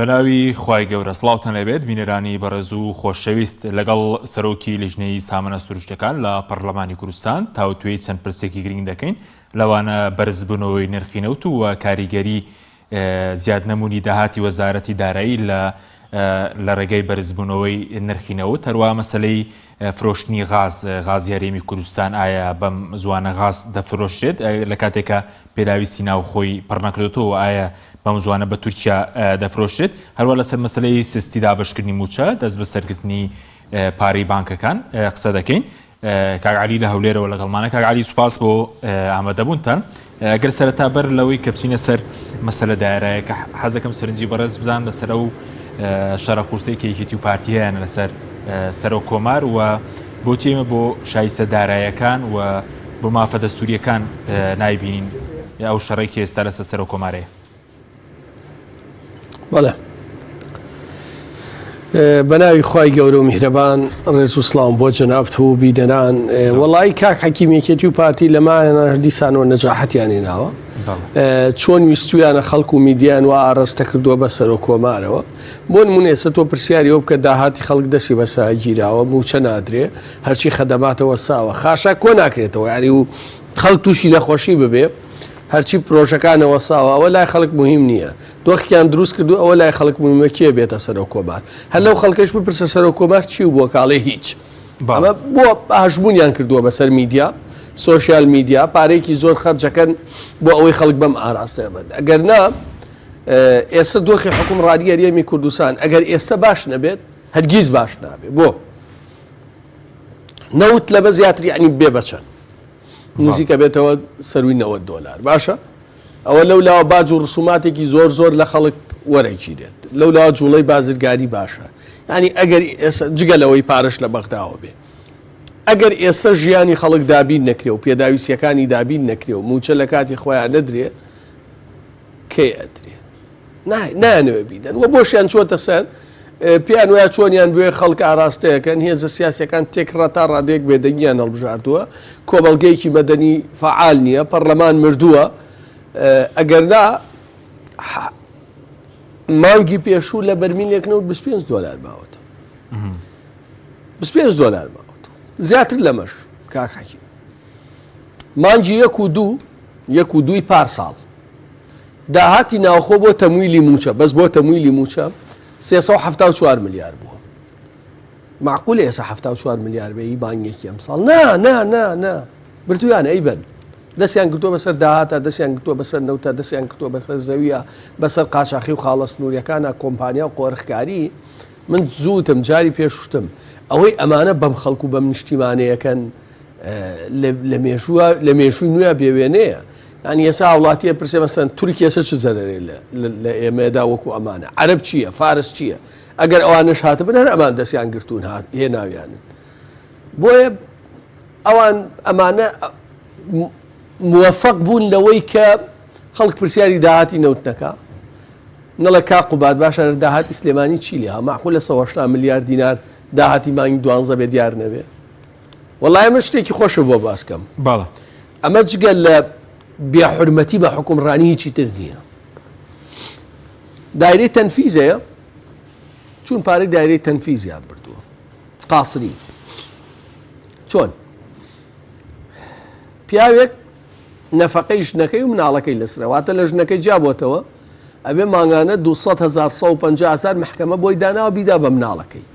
بەناوی خوای گەورە سڵاوتان لێبێت بینەرانی بەڕێز و خۆشەویست لەگەڵ سەرۆکی لیژنەی سامانە سروشتەکان لە پەرلەمانی کوردستان تاوتوێی چەند پرسێکی گرنگ دەکەین لەوانە بەرزبوونەوەی نرخی نەوت و کاریگەری زیاد نەمونی داهاتی وەزارەتی دارایی لە لە ڕێگەی بەرزبوونەوەی نرخی نەوت هەروە مەسلەی فرۆشتنی غاز غازی هەرێمی کوردستان ئایا بەم زوانە غاز دەفرۆشرێت لە کاتێکە پێداویستی ناوخۆی پڕنەکردێتەوە ئایا بەم زوانە بە تورکیا دەفرۆشرێت هەروە لەسەر مەسلەی سستی دابشکردنی موچە دەست بەسەرگرتنی پارەی بانکەکان قسە دەکەین کاک عەلی لە هەولێرەوە لەگەڵمانە. کاک عەلی سوپاس بۆ ئامادەبوونتان. گەر سەرەتا بەر لەوەی کە بچینە سەر مەسەلە دایرایەکە حەزەکەم سەرنجی بەڕێز بزان لەسەر ئەو شەڕە قورسەی کە یەکێتی و پارتی هەیانە لەسەر سەرۆک کۆمار و بۆچی ئێمە بۆ شایستە دارایەکان و بۆ مافە دەستوریەکان نایبینین ئەو شەڕەی کە ئێستا لەسەر سەرۆک کۆمارەیە. بەڵێ بەناوی خوای گەورە و میهرەبان ڕێز و سڵاوم بۆ جەنابت و بیدەران وەڵی کاک حەکیم یەکێتی و پارتی لەمایانە دیسانەوە نەجاحەتیان هێناوە چۆن ویستویانە خەڵک و میدیان و ئاراستە کردووە بە سەرۆک کۆمارەوە بۆ نمونە ئێستا تۆ پرسیاری ئەو بکە داهاتی خەڵک دەستی بەسا گیراوە موچە نادرێ هەرچی خەدەماتەوە ساوە خاشاک کۆ ناکرێتەوە یاری و خەڵک تووشی نەخۆشی ببێ هەرچی پرۆژەکانە وەساوە ئەوە لای خەڵک موهیم نییە دۆخیان دروست کردو ئەوە لای خەڵک موهیمە کێ بێتە سەرۆک کۆمار هەر لەو خەڵکەش بپرسە سەرۆک کۆمار چی بووە کاڵێ هیچ ئەمە بۆ هەژمونیان کردووە بەسەر میدیا سۆشیال میدیا پارێکی زۆر خەرجەکەن بۆ ئەوەی خەڵک بەم ئاراستەیە بن ئەگەر نا ئێستا دۆخی حکومڕانی هەرێمی کوردستان ئەگەر ئێستا باش نەبێت هەرگیز باش نابێت بۆ نەوت لەبە زیاتر یعنی بێ بەچەند نزیکە بێتەوە سەروی 90 دۆلار باشە ئەوە لەو لاوە باج و ڕسوماتێکی زۆر زۆر لە خەڵک وەرەگیرێت لەو لاوە جوڵەی بازرگانی باشە ینی ئەگەر ئێستا جگە لەوەی پارەش لە بەغداوە بێ ئەگەر ئێستا ژیانی خەڵک دابین نەکرێ و پێداویستیەکانی دابین نەکرێ و موچە لە کاتی خۆیان نەدرێ کەی ئەدرێ نایانەوێ بیدەن و بۆشیان چۆتە سەر پێیان وایە چۆنیان بوێ خەڵک ئاراستەیەکەن هێزە سیاسەکان تێکڕا تا ڕادەیەک بێدەنگیان هەڵبژاردووە کۆمەڵگەیەکی مەدەنی فعال نییە پەرلەمان مردووە ئەگەرنا مانگی پێشوو لە بەرمیلێک نەوت 25 دۆلار ماوەتە 25 دۆلار ماوەتە زیاتر لەمەش کاک حەکیم مانگی یەک و دوو یەک و دووی پار ساڵ داهاتی ناوخۆ بۆ تەمویلی مووچە، بەس بۆ تەمویلی مووچە 374 ملیار بووە. معقولە ئێستا 74 ملیار بێ ئی بانگێکی ئەمساڵ؟ نا نا نا نا بردویانە ئەیبەن. دەستیان گرتووە بەسەر داهاتە، دەستیان گرتووە بەسەر نەوتە، دەستیان گرتووە بەسەر زەویە، بەسەر قاچاخی و خاڵە سنووریەکانە، کۆمپانیا و قۆرخکاری. من زووتم جاری پێشوتم ئەوەی ئەمانە بەم خەڵک و بەم نیشتیمانەیەکەن لە مێژووە لە مێژووی نوێ بێوێنەیە یانی ئێستا هاوڵاتیە پرسێ مەسەن تورکیە سە چ زەرەرێ لە ئێمەدا وەکو ئەمانە عەرەب چییە فارس چییە ئەگەر ئەوانش هاتبن هەر ئەمان دەستیان گرتوون هات هێناویانن بۆیە ئەوان ئەمانە موفق بوون لەوەی کە خەڵک پرسیاری داهاتی نەوت نەکا نەڵێ کا قوباد باشە داهاتی سلێمانی چی لێ معقول لە 180 ملیار دینار داهاتی مانگی دوانزە بێ دیار نەبێ وەڵای من شتێکی خۆشە بۆ باس کەم بەڵێ. ئەمە جگە لە بێحورمەتی بە حوکمڕانی هیچی تر نییە دایرەی تەنفیزەیە چون پارەی دایرەی تەنفیزیان بردووە قاسری چۆن پیاوێک نەفەقەی ژنەکەی و مناڵەکەی لەسرە واتە لە ژنەکەی جیابۆتەوە ئەبێ مانگانە 200 هزار 150 هزار محکەمە بۆی داناوە بیدا بە مناڵەکەی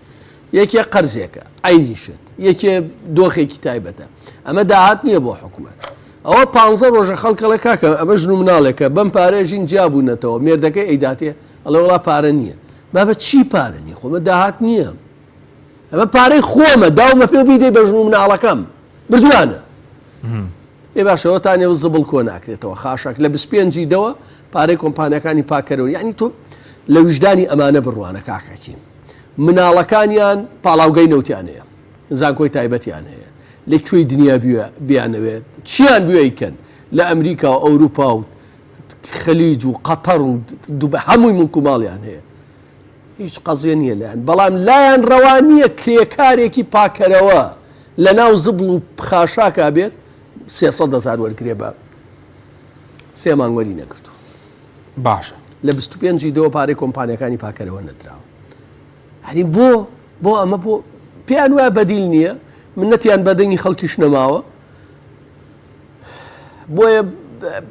یەکێ قەرزێکە، عەینی شت، یەکێ دۆخێکی تایبەتە. ئەمە داهات نییە بۆ حکومەت. ئەوە پانزە ڕۆژە خەڵک ئەڵێ کاکە ئەمە ژن و مناڵێکە بەم پارەیە ژین جیا بوونەتەوە، مێردەکەی ئەیداتێ ئەڵێ وەڵا پارە نییە. بابە چی پارە نییە؟ خۆ ئەمە داهات نییە. ئەمە پارەی خۆمە داومە پێ بیدەی بە ژن و مناڵەکەم. بردووانە. ئێ باشە ئەوە تا نێو زبڵ کۆ ناکرێتەوە خاشاک لە 25 دەوە پارەی کۆمپانیاکانی پاکەرەوە یعنی تۆ لە ویژدانی ئەمانە بڕوانە کاک حەکیم. مناڵەکانیان پاڵاوگەی نەوتیان هەیە زانکۆی تایبەتیان هەیە لە کوێی دنیا بیانەوێت چیان بوێ کەن لە ئەمریکا و ئەوروپا و خەلیج و قەتەر و دوبە هەمووی مڵک و ماڵیان هەیە هیچ قەزیە نییە لایەن بەڵام لایەن ڕەوا نییە کرێکارێکی پاکەرەوە لە ناو زبڵ و خاشاکا بێت 300 هزار وەرگێ بە سێ مانگ وەری نەگرتووە باشە. لە 25 ی دەوە پارەی کۆمپانیەکانی پاکەرەوە نەدراوە هەری بۆ بۆ ئەمە بۆ پێیان وایە بەدیل نییە منەتیان بەدەنگی خەڵکیش نەماوە بۆیە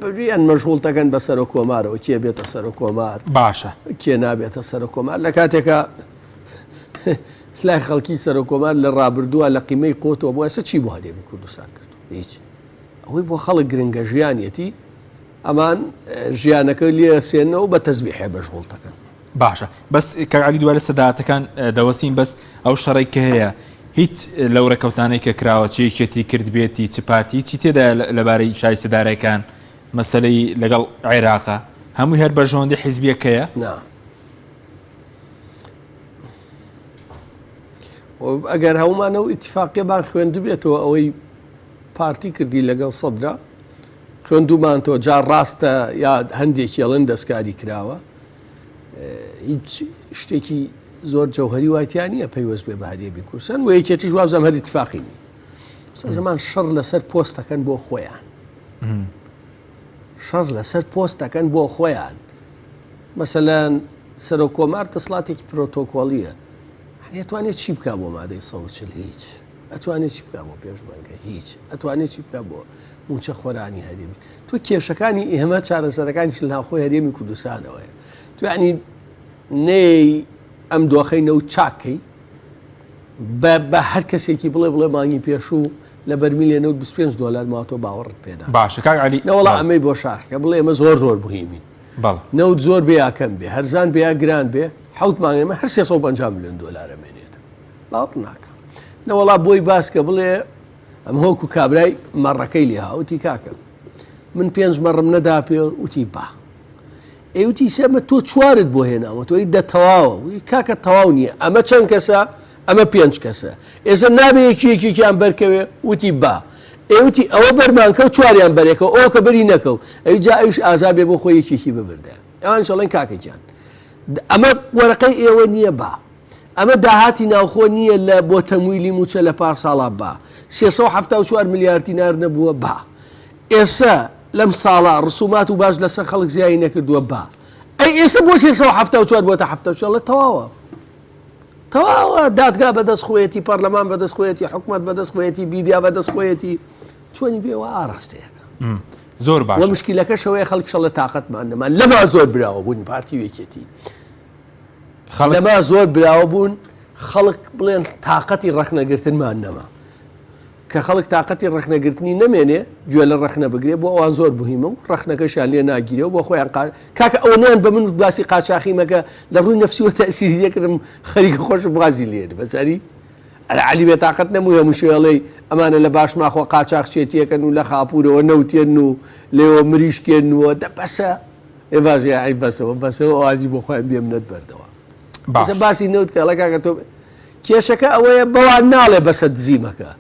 بریان مەشغوڵ دەکەن بە سەرۆک کۆمارەوە کێ بێتە سەرۆک کۆمار باشە کێ نابێتە سەرۆک کۆمار لە کاتێکا لای خەڵکی سەرۆک کۆمار لە ڕابردووە لە قیمەی قۆتەوە بۆ ئێستا چی بۆ هەرێمی کوردستان کرد هیچ ئەوەی بۆ خەڵک گرنگە ژیانیەتی ئەمان ژیانەکە لێ سێنەوە بە تەزبیحێ مەشغوڵ دەکەن. باشە بەس کاک عەلی دوای لەسەر داهاتەکان دەوەستین بەس ئەو شەڕەی کە هەیە هیچ لەو ڕێکەوتانەی کە کراوە چ یەکێتی کردبێتی چ پارتی چی تێدا لەبارەی شایستە دارایەکان مەسەلەی لەگەڵ عێراقە هەمووی هەر بەرژەوەندی حیزبیەکەیە؟ نا ئەگەر هەمومان ئەو ئیتفاقیەمان خوێندبێتەوە ئەوەی پارتی کردی لەگەڵ سەدرا خوێندومانتەوە جا ڕاستە یا هەندێکی ئەڵێن دەستکاری کراوە هیچ شتێکی زۆر جەوهری وایتیا نییە پەیوەست بێ بە هەرێمی کوردستان و یەکێتیش وابزانم هەر اتفاقی نیە زمان شەڕ لەسەر پۆستەکەن بۆ خۆیان شەڕ لەسەر پۆستەکەن بۆ خۆیان مەسەلەن سەرۆک کۆمار دەسڵاتێکی پرۆتۆکۆڵیە هەنێتوانێت چی بک بۆ مادەی 140 هیچ ئەتوانێت چی بکا بۆ پێشمەرگە؟ هیچ. ئەتوانێت چی بکا بۆ مووچە خۆرانی هەرێمی؟ تۆ کێشەکانی ئێمە چارەسەرەکانیش لە ناوخۆی هەرێمی کوردستانەوەیە. تۆ یعنی نەیەی ئەم دۆخەی نەوت چاککەی بە بە هەر کەسێکی بڵێ بڵێ مانگی پێشوو لە بەرمیلێ نەوت 25 دۆلار ماوەتەوە باوەڕت پێ ناکا. باشە کاک عەلی نەوەڵا ئەمەی بۆ شارکە بڵێ ئێمە زۆر زۆر مهیمین. بەڵێ. نەوت زۆر بێ یا کەم بێ هەرزان بێ یا گران بێ حەوت مانگ ئێمە هەر 350 ملیۆن دۆلار ئەمێنێتەوە. باوەڕ ناکەم. نەوەڵا بۆی باس کە بڵێ ئەم هۆکو کابرای مەڕەکەی لێ هاوتی کاکە من پێنج مەڕم نەدا پێ وتی با ئێوتی سێمە تۆ چوارت بۆ هێناوە تۆی دە تەواوە وی کاکە تەواو نییە ئەمە چەند کەسە ئەمە پێنج کەسە ئێستا نابێ یەکی یەکێکیان بەرکەوێ وتی با ئێوتی ئەوە بەرمانکە و چواریان بەرێکەوە ئەو کە بەری نەکەو ئەی جا ئەویش ئازا بێ بۆ خۆی یەکێکی ببردە ئەوان شەڵێن کاکە گیان ئەمە وەرەقەی ئێوە نییە با ئەمە داهاتی ناوخۆ نییە لە بۆ تەمویلی مووچە لە پار ساڵا با 374 ملیار دینار نەبووە با ئێسە لەم ساڵا ڕسومات و باج لەسەر خەڵک زیایی نەکردووە با ئەی ئێسە بۆ 374 بۆتە 74 تەواوە تەواوە دادگا بەدەست خۆیەتی پەرلەمان بەدەست خۆیەتی حکومت بەدەست خۆیەتی بیدیا بەدەست خۆیەتی چۆنی بێوە ئاراستەیەکە زۆر باش مشکلەکەشەوەی خەڵک شەڵە تااقەتمان نەمان لەما زۆر براوە بوون پارتی وێکێتی لەما زۆر براوە بوون خەڵک بڵێن تاقەتی ڕەخنەگرتنمان نەما کە خەڵک تاقەتی ڕەخنەگرتنی نەمێنێ گوێ لە ڕەخنە بگرێ بۆ ئەوان زۆر مهمە و ڕەخنەکەشیان لێ ناگیرێ و بۆ خۆیان قا... کاکە ئەوەنیان بە من باسی قاچاخی مەکە لە ڕووی نەفسیوە تەئسیری لێکردم خەریکە خۆشم وازی لێ بەسەری ئەرە عەلی بێتاقەت نەبوو هەموو شوێڵەی ئەمانە لە باش ماخۆ قاچاخ چێتیەکەن و لە خاپوورەوە نەوتێن و لێوە مریشکێن و دە بەسە ئێ باشە یاعی بەسەوە بەسەوە ئەوانیش بۆ خۆیان بێ منەت بەردەوام باش ئێستا باسی نەوت کە ئەڵێ کاکە تۆ کێشەکە ئەوەیە بەوان ناڵێ بەسە دزی مەکە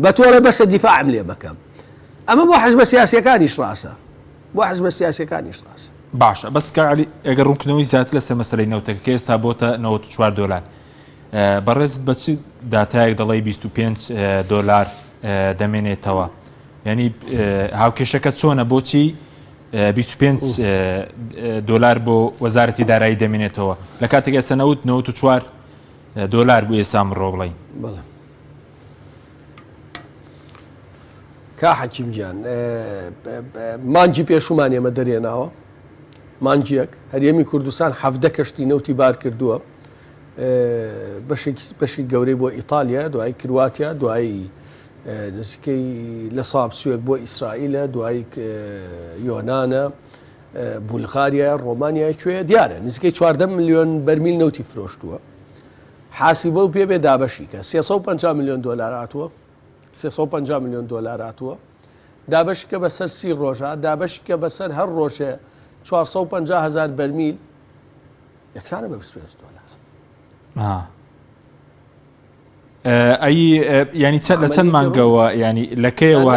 بە تۆ ئەڵێ بەسە دیفاعم لێ مەکە ئەمە بۆ حزبە سیاسیەکانیش ڕاستە بۆ حزبە سیاسیەکانیش ڕاستە باشە بەس کاک عەلی ئەگەر ڕوونکردنەوەی زیاتر لەسەر مەسەلەی نەوتەکە کە ئێستا بۆتە 94 دۆلار بەڕێزت بە چ داتایەک دەڵێی 25 دۆلار دەمێنێتەوە یعنی هاوکێشەکە چۆنە بۆچی 25 دۆلار بۆ وەزارەتی دارایی دەمێنێتەوە لە کاتێک ئێستا نەوت 94 دۆلار بوو ئێستا مڕۆ بڵین بەڵێ کا حەکیم گیان مانگی پێشومان ئێمە دەرێناوە مانگیەک هەرێمی کوردستان حەفدە کەشتی نەوتی بار کردووە بەشێک بەشی گەورەی بۆ ئیتالیا دوای کرواتیا دوایی نزیکەی لە ساب سوێک بۆ ئیسرائیلە دوای یۆنانە بولغاریا ڕۆمانیا کوێ دیارە نزیکەی 14 ملیۆن بەرمیل نەوتی فرۆشتووە حاسیبە و پێ بێ دابەشی کە 350 میلیۆن دلار هاتووە 350 میلیۆن دلار هاتووە دابەشکە بەسەر سی ڕۆژە دابەشکە بەسەر هەر ڕۆژێ 450 هزار بەرمیل یەکسانە بە 25 دلار ئەی ینی چەند لە چەند مانگەوە ینی لە کەیەوە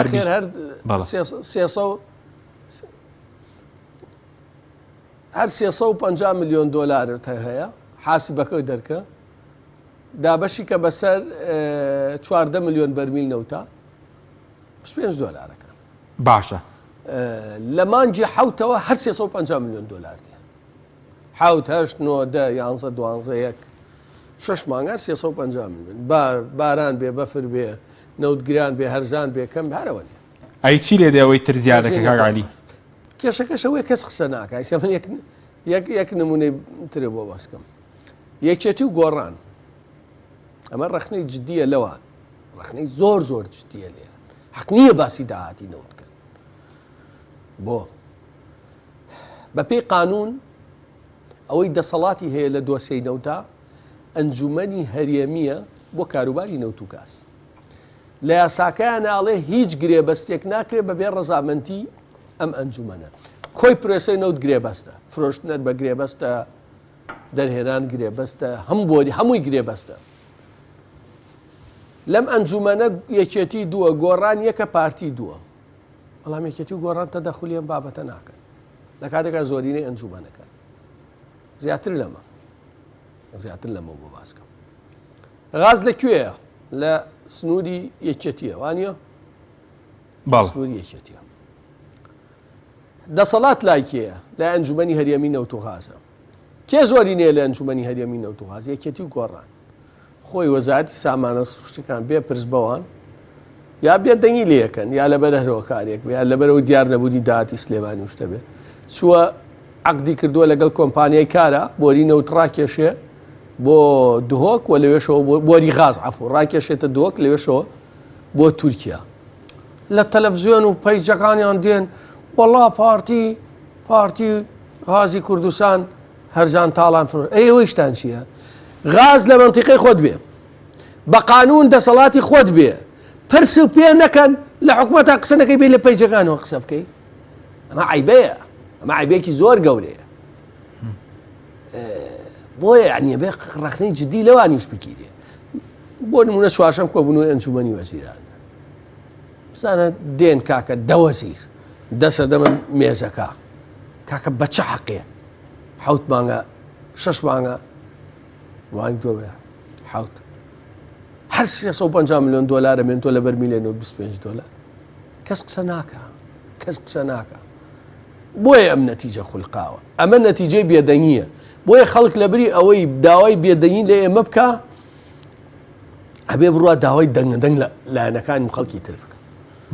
هەر 350 میلیۆن دلار هەیە حاسبەکە دەرکە دابەشی کە بەسەر 14 میلیۆن بەرمیل نەوتە 25 دلارەکە باشە لە مانگی حوتەوە هەر 350 میلیۆن دلار دێ. حەوت هەشت نۆ دە یانزە دوانزە یەک شەش مانگ هەر 350 ملیۆن باران بێ بەفر بێ نەوت گران بێ هەرزان بێ کەم هەرەوە نیە. ئەی چی لێ دێ ئەوەی تر زیادەکە کاک عەلی؟ کێشەکەش ئەوەیە کەس قسە ناکا ئیستا من یەک یەک یەک نمونەی ترە بۆ باس کەم یەکێتی و گۆڕان ئەمە ڕەخنەی جدیە لەوان ڕەخنەی زۆر زۆر جدیە لێیان حەق نییە باسی داهاتی نەوت بکەن بۆ بەپێی قانون ئەوەی دەسەڵاتی هەیە لە دۆسیەی نەوتا ئەنجومەنی هەرێمیە بۆ کاروباری نەوت و گاز لە یاساکەیان ئاڵێ هیچ گرێبەستێک ناکرێت بەبێ ڕەزامەندی ئەم ئەنجومەنە کۆی پرۆسەی نەوت گرێبەستە فرۆشتنەر بە گرێبەستە دەرهێنان گرێبەستە هەم بۆری هەمووی گرێبەستە لەم ئەنجومەنە یەکێتی دووە گۆڕان یەکە پارتی دووە بەڵام یەکێتی و گۆڕان تەدەخولی ئەم بابەتە ناکەن لە کاتێکا زۆرینەی ئەنجومەنەکەن زیاتر لەمە زیاتر لەمە بۆ باسکەم غاز لە کوێیە لە سنووری یەکێتیە وانە سنووری یەکێتیە دەسەڵات لای کێیە لای ئەنجومەنی هەرێمی نەوت و غازە کێ زۆری نییە لە ئەنجومەنی هەرێمی نەوت و غاز یەکێتی و گۆڕان خۆی وەزارەتی سامانە سروشتەکان بێ پرس بەوان یا بێ دەنگی لەکەن یا لەبەر هەرۆکارێک یا لەبەرەوە دیار نەبوونی داهاتی سلێمانی و شتە بێ چووە عقدی کردووە لەگەڵ کۆمپانیای کارە بۆری نەوت ڕاکێشێ بۆ دهۆک و لەوێشەوە بۆری غاز عفو ڕاکێشێتە دهۆک لەوێشەوە بۆ تورکیا لە تەلەفزیۆن و پەیجەکانیان دێن وەڵا پارتی پارتی غازی کوردستان هەرزان تاڵان فرۆش ئەی ئەوەیشتان چییە؟ غاز لە مەنتیقەی خۆت بێ بە قانون دەسەڵاتی خۆت بێ پرس و پێ نەکەن لە حکومەتە قسە نەکەی بێ لە پەیجەکانەوە قسە بکەی ئەمە عیبەیە ئەمە عیبێکی زۆر گەورەیە بۆیە یعنی بێ ڕەخنەی جدی لەوانیش بگیرێ بۆ نمونە چوارشەم کۆبوونەوەی ئەنجومەنی وەزیران بزانە دێن کاکە دەوەزیر دەسە دەمە مێزەکە کاکە بە چ حەقێ حوت مانگە شەش مانگە مانگ دۆ حوت هەر 350 میلیۆن دلارە من تۆ لە بەرمیلێن و 25 دلار کەس قسە ناکە کەس قسە ناکە بۆیە ئەم نەتیجە خولقاوە ئەمە نەتیجەی بێدەنگیە بۆیە خەڵک لە بری ئەوەی داوای بێدەنگی لە ئێمە بکە ئەبێ بڕوا داوای دەنگە دەنگ لە لایەنەکانی و خەڵکی تر بکە.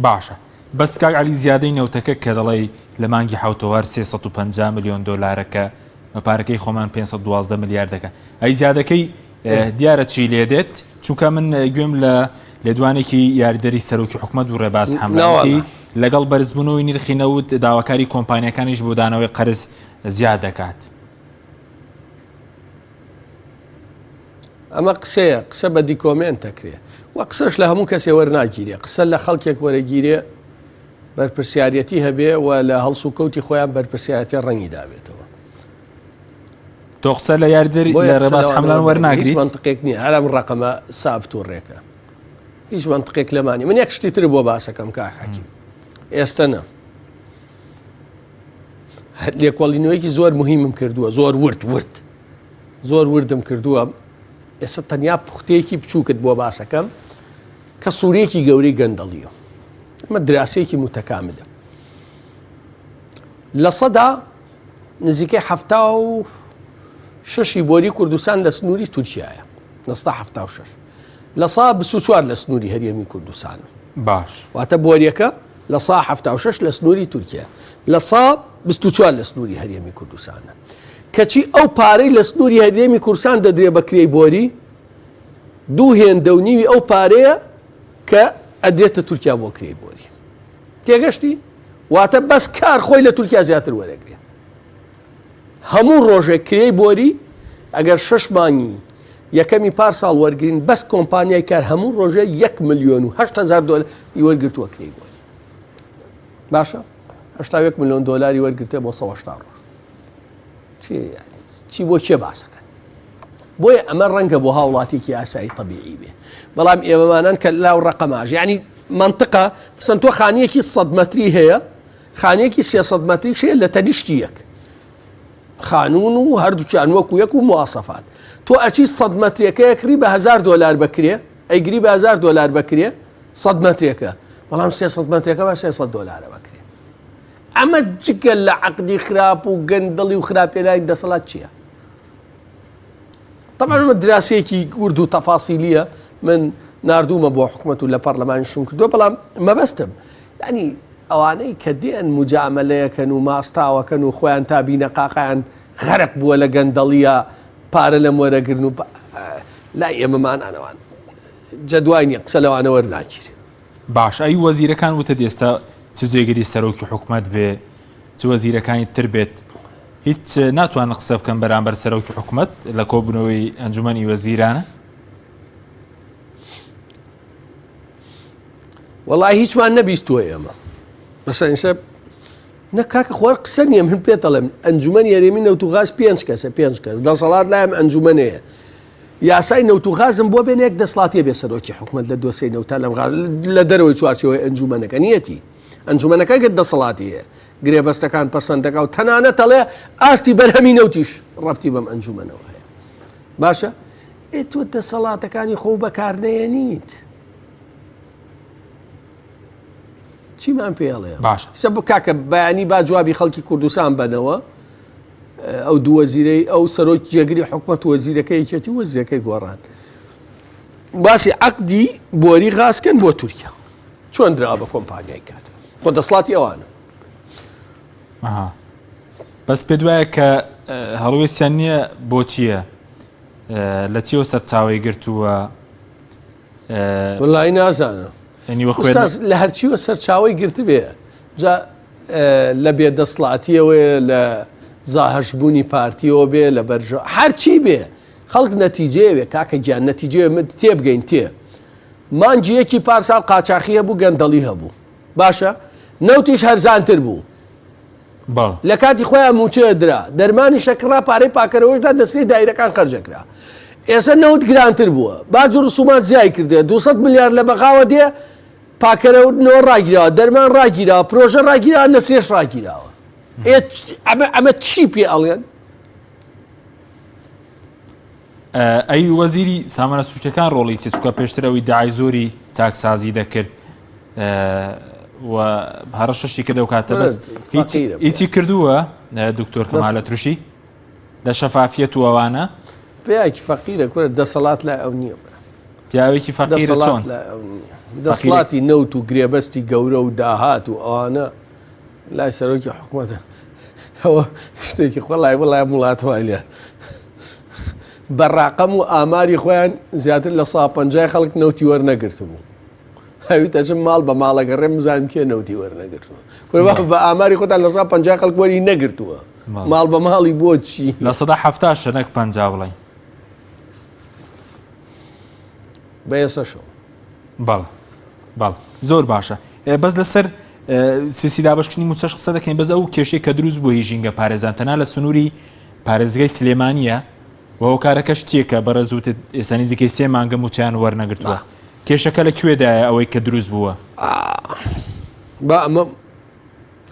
باشە بەس کاک عەلی زیادەی نەوتەکە کە دەڵێی لە مانگی حەوتەوە هەر 350 ملیۆن دۆلارە کە بە پارەکەی خۆمان 512 ملیار دەکە ئەی زیادەکەی دیارە چی لێ دێت چونکە من گوێم لە لێدوانێکی یاریدەری سەرۆکی حکومەت و ڕێباز حەمەتی لەگەڵ بەرزبوونەوەی نرخی نەوت داواکاری کۆمپانیەکانیش بۆ دانەوەی قەرز زیاد دەکات. ئەمە قسەیە، قسە بە دیکۆمێنت دەکرێ و قسەش لە هەموو کەسێ وەرناگیرێ، قسە لە خەڵکێک وەرەگیرێ بەرپرسیارەتی هەبێ و لە هەڵسوکەوتی خۆیان بەرپرسیارەتی ڕەنگی دابێتەوە. تۆ قسە لە یاریدەری لە ڕێباز حەملان وەرناگریت؟ هیچ مەنتقێک نییە، هەر ئەم ڕەقەمە سابت و ڕێکە. هیچ مەنتقێک لەمانی. من یەک شتی تر بۆ باسەکەم کاک حەکیم. ئێستە نا. لێکۆڵینەوەیەکی زۆر مهمم کردووە زۆر ورد ورد زۆر وردم کردووە ئێستا تەنیا پوختەیەکی بچووکت بۆ باسەکەم کە سوورەیەکی گەورەی گەندەڵیە ئەمە دراسەیەکی متەکاملە لە سەدا نزیکەی حەفتا و شەشی بۆری کوردستان لە سنووری تورکایە لە سەدا حەفتا و شەش لە سا 24 لە سنووری هەرێمی کوردستانە باش واتە بۆریەکە لە سا 76 لە سنووری تورکیا لە سا 24 لە سنووری هەرێمی کوردستانە کەچی ئەو پارەی لە سنووری هەرێمی کوردستان دەدرێ بە کرێی بۆری دوو هێندە و نیوی ئەو پارەیە کە ئەدرێتە تورکیا بۆ کرێی بۆری تێگەشتی واتە بەس کار خۆی لە تورکیا زیاتر وەرەگرێ هەموو ڕۆژێک کرێی بۆری ئەگەر شش مانگی یەکەمی پار ساڵ وەرگین بەس کۆمپانیای کار هەموو ڕۆژێ یەک ملیۆن و 8 هزار دۆلاری وەرگرتووە کرێی بۆری باشە 81 ملیۆن دۆلاری وەرگرتێ بۆ 180 ڕۆژ چی بۆ کێ باسەکەن بۆیە ئەمە ڕەنگە بۆ هاوڵاتێکی ئاسایی طببیعی بێ بەڵام ئێمەمانان کە لاو ڕقەماژ ینی منطقە پسەن تۆ خانیەکی 100 مەتری هەیە خانیەکی 300 مەتری هەیە لە تەنیشتی یەک خانون و هەردووکیان وەکو یەک و موواسەفات تۆ ئەچی 100 مەترەکە یەکری بە 1000 دلار بکرێ ئەیگری بە 1000 دلار بکرێ 100 مەترێکە بەڵام 300 مەترەکە بە 300 دلارە بکرێ. ئەمە جگە لە عەقدی خراپ و گەندەڵی و خراپێنانی دەسەڵات چییە؟ طبعا ئەمە دراسەیەکی ورد و تەفاسیلیە من ناردوومە بۆ حکومەت و لە پەرلەمانیشم کردووە بەڵام مەبەستم ینی ئەوانەی کە دێن مجاملەیەکەن و ماستاوەکەن و خۆیان تا بینەقاقیان غەرق بووە لە گەندەڵیە پارە لەم وەرەگرن و لای ئێمەمانانەوان جەدوای نیە قسە لەوانە وەرناگیرێ. باش ئەی وەزیرەکان وتت ئێستا چ جێگری سەرۆکی حکومەت بێ چ وەزیرەکانی تر بێت هیچ ناتوانن قسە بکەن بەرامبەر سەرۆکی حکومەت لە کۆبوونەوەی ئەنجومەنی وەزیرانە؟ وەڵی هیچمان نەبیستووە ئێمە مەسەن ئێستا نە کاکە خۆر قسە نییە من پێت دەڵێم ئەنجومەنی هەرێمی نەوت و غاز پێنج کەسە پێنج کەس دەسەڵات لایم ئەنجومەنەیە یاسای نەوت و غازم بۆ بێنە یەک دەسڵاتیە بێ سەرۆکی حکومەت لە دۆسێی نەوتا لەم غاز لە دەرەوەی چوارچێوەی ئەنجومەنەکە نیەتی ئەنجومەنەکە گەر دەسەڵاتی هەیە گرێبەستەکان پەسەند دەکا و تەنانەت ئەڵێ ئاستی بەرهەمی نەوتیش ڕەبتی بەم ئەنجومەنەوە هەیە باشە ئێ تۆ دەسەڵاتەکانی خۆ بەکارنەیەنیت چیمان پێ ئەڵێ باشە سە کاکە بەیانی با جوابی خەڵکی کوردستان بەنەوە ئەو دوو وەزیرەی ئەو سەرۆک جێگری حکومەت و وەزیرەکەی یەکێتی و وەزیرەکەی گۆڕان باسی عەقدی بۆری غازکەن بۆ تورکیا چۆن درا بە کۆمپانیای کات خۆ دەسڵاتی ئەوانە ئەها. بەس پێت وایە کە هەڵوێستیان نییە بۆچییە لە چیەوە سەرچاوەی گرتووە وڵی نازانم لە هەرچیوە سەرچاوی گرتبێ جا لە بێ دەسڵاتیەوەیە لە زاهشبوونی پارتیەوە بێ لە بەرژە هەرچی بێ خەڵک نەتیجەیەوێ کاکە گیان نەتیجەیە من تێبگەین تێ مانگی یەکی پارساڵ قاچاخی هەبوو گەندەڵی هەبوو باشە نەوتیش هەرزانتر بوو لە کاتی خۆیان موچەیە درا دەرمانی شەکرا پارەی پاکەرەوەشدا دەستکەی دایرەکان خەرجەکرا ئێستا نەوت گرانتر بووە باج و ڕسومات زیای کردێ 200 ملیار لە بەغاوە دێ پاکەرەوردنەوە ڕاگیراوە دەرمان ڕاگیراوە پرۆژە ڕاگیراوە نەسرێش ڕاگیراوە ئەمە ئەمە چی پێ ئەڵێن؟ ئەی وەزیری سامانە سروشتەکان ڕۆڵی چی چکە پێشتر ئەوی داعای زۆری چاکسازی دەکرد و هەڕەشەشی کردەوە کاتە بەس هیچی کردووە دکتۆر کەمالە تروشی لە شەفافیەت و ئەوانە پیاوێکی فەقیرە کورە دەسەڵات لای ئەو نییە برا. پیاوێکی فەقیرە دەسەڵات چۆن؟ لای ئەو نییە دەسڵاتی نەوت و گرێبەستی گەورە و داهات و ئەوانە لای سەرۆکی حکومەتە ئەوە شتێکی خۆڵای وڵای وڵات وای لێ بە ڕاقەم و ئاماری خۆیان زیاتر لە سا پەنجای خەڵک نەوتی وەرنەگرتبوو ئەوی تەچم ماڵ بە ماڵەگەڕێم بزانم کێ نەوتی وەرنەگرتووە کورە بابە بە ئاماری خۆتان لە سا 50 خەڵک وەری نەگرتووە ماڵ بە ماڵی بۆ چی لە سەدا حەفتاشە نەک 50 بڵێین بە ئێسەشەوە بەڵێ بەڵێ زۆر باشە بەس لەسەر سیسی دابشکردنی موچەش قسە دەکەین بەس ئەو کێشەی کە دروست بوو هی ژینگە پارێزان تەنها لە سنووری پارێزگای سلێمانیە و هۆکارەکەش چییە کە بەڕێز وتت ئێستا نزیکەی سێ مانگە مووچەیان وەرنەگرتووە؟ کێشەکە لە کوێدایە ئەوەی کە دروست بووە؟ با ئەمە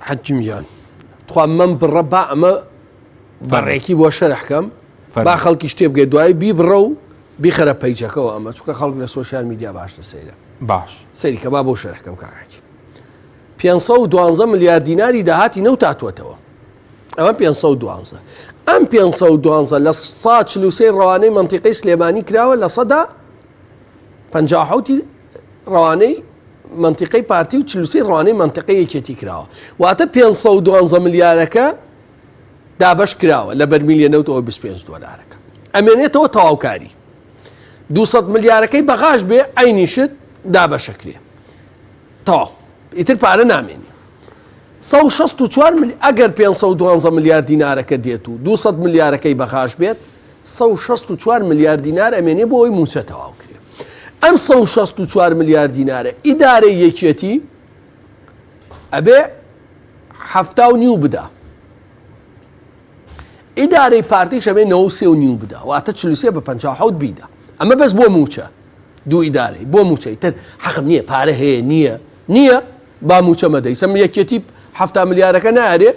حەکیم گیان تخوا مەم بڕە با ئەمە بەڕێکی بۆ شەرح کەم با خەڵکیش تێبگەێت دوایی بیبڕە و بیخەرە پەیجەکەەوە ئەمە چونکە خەڵک لە سۆشیال میدیا باشتر سەیرە باش سەیری کە با بۆ شەرح کەم کاک حەکیم 512 ملیار دیناری داهاتی نەوت هاتووەتەوە ئەمە 512 ئەم 512 لە سا 43 ڕەوانەی مەنتیقەی سلێمانی کراوە لە سەدا 57 ڕەوانەی مەنتیقەی پارتی و 43 ڕوانەی مەنتیقەی یەکێتی کراوە واتە 512 ملیارەکە دابەش کراوە لە بەرمیلیە نەوتەوە 25 دۆلارەکە ئەمێنێتەوە تەواوکاری 200 ملیارەکەی بەغاش بێ عینیشت دابەشەکرێ تەواو ئیتر پارە نامێنێ 164 مل ئەگەر 512 ملیار دینارەکە دێت و 200 ملیارەکەی بەغاش بێت 164 ملیار دینار ئەمێنێ بۆ ئەوەی مووچە تەواو کرێ ئەم 164 ملیار دینارە ئیدارەی یەکێتی ئەبێ حەفتا و نیو بدا ئیدارەی پارتیش ئەبێ 93 و نیو بدا واتە 43 بە 57 بیدا ئەمە بەس بۆ مووچە دوو ئیدارەی بۆ مووچەی تر حەقم نییە پارە هەیە نییە نییە با مووچە مەدەی سەم یەکێتی حەفتا ملیارەکە نارێ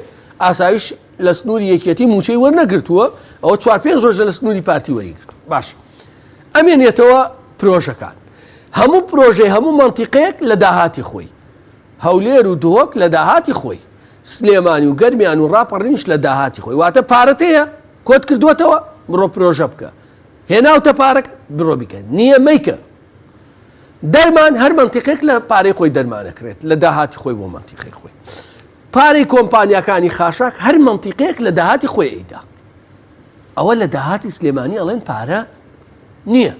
ئاسایش لە سنووری یەکێتی مووچەی وەرنەگرتووە ئەوە چوار پێنج ڕۆژە لە سنووری پارتی وەریگرتووە باش ئەمێنێتەوە پرۆژەکان هەموو پرۆژەی هەموو مەنتیقەیەک لە داهاتی خۆی هەولێر و دهۆک لە داهاتی خۆی. سلێمانی و گەرمیان و ڕاپەڕینیش لە داهاتی خۆی. واتە پارەت هەیە، کۆت کردووەتەوە، بڕۆ پرۆژە بکە. هێناوتە پارەکە، بڕۆ بیکە. نییە مەیکە. دەرمان هەر مەنتیقێک لە پارەی خۆی دەرمان ئەکرێت، لە داهاتی خۆی بۆ مەنتیقەی خۆی. پارەی کۆمپانیاکانی خاشاک هەر مەنتیقەیەک لە داهاتی خۆی ئەیدا. ئەوە لە داهاتی سلێمانی ئەڵێن پارە نییە.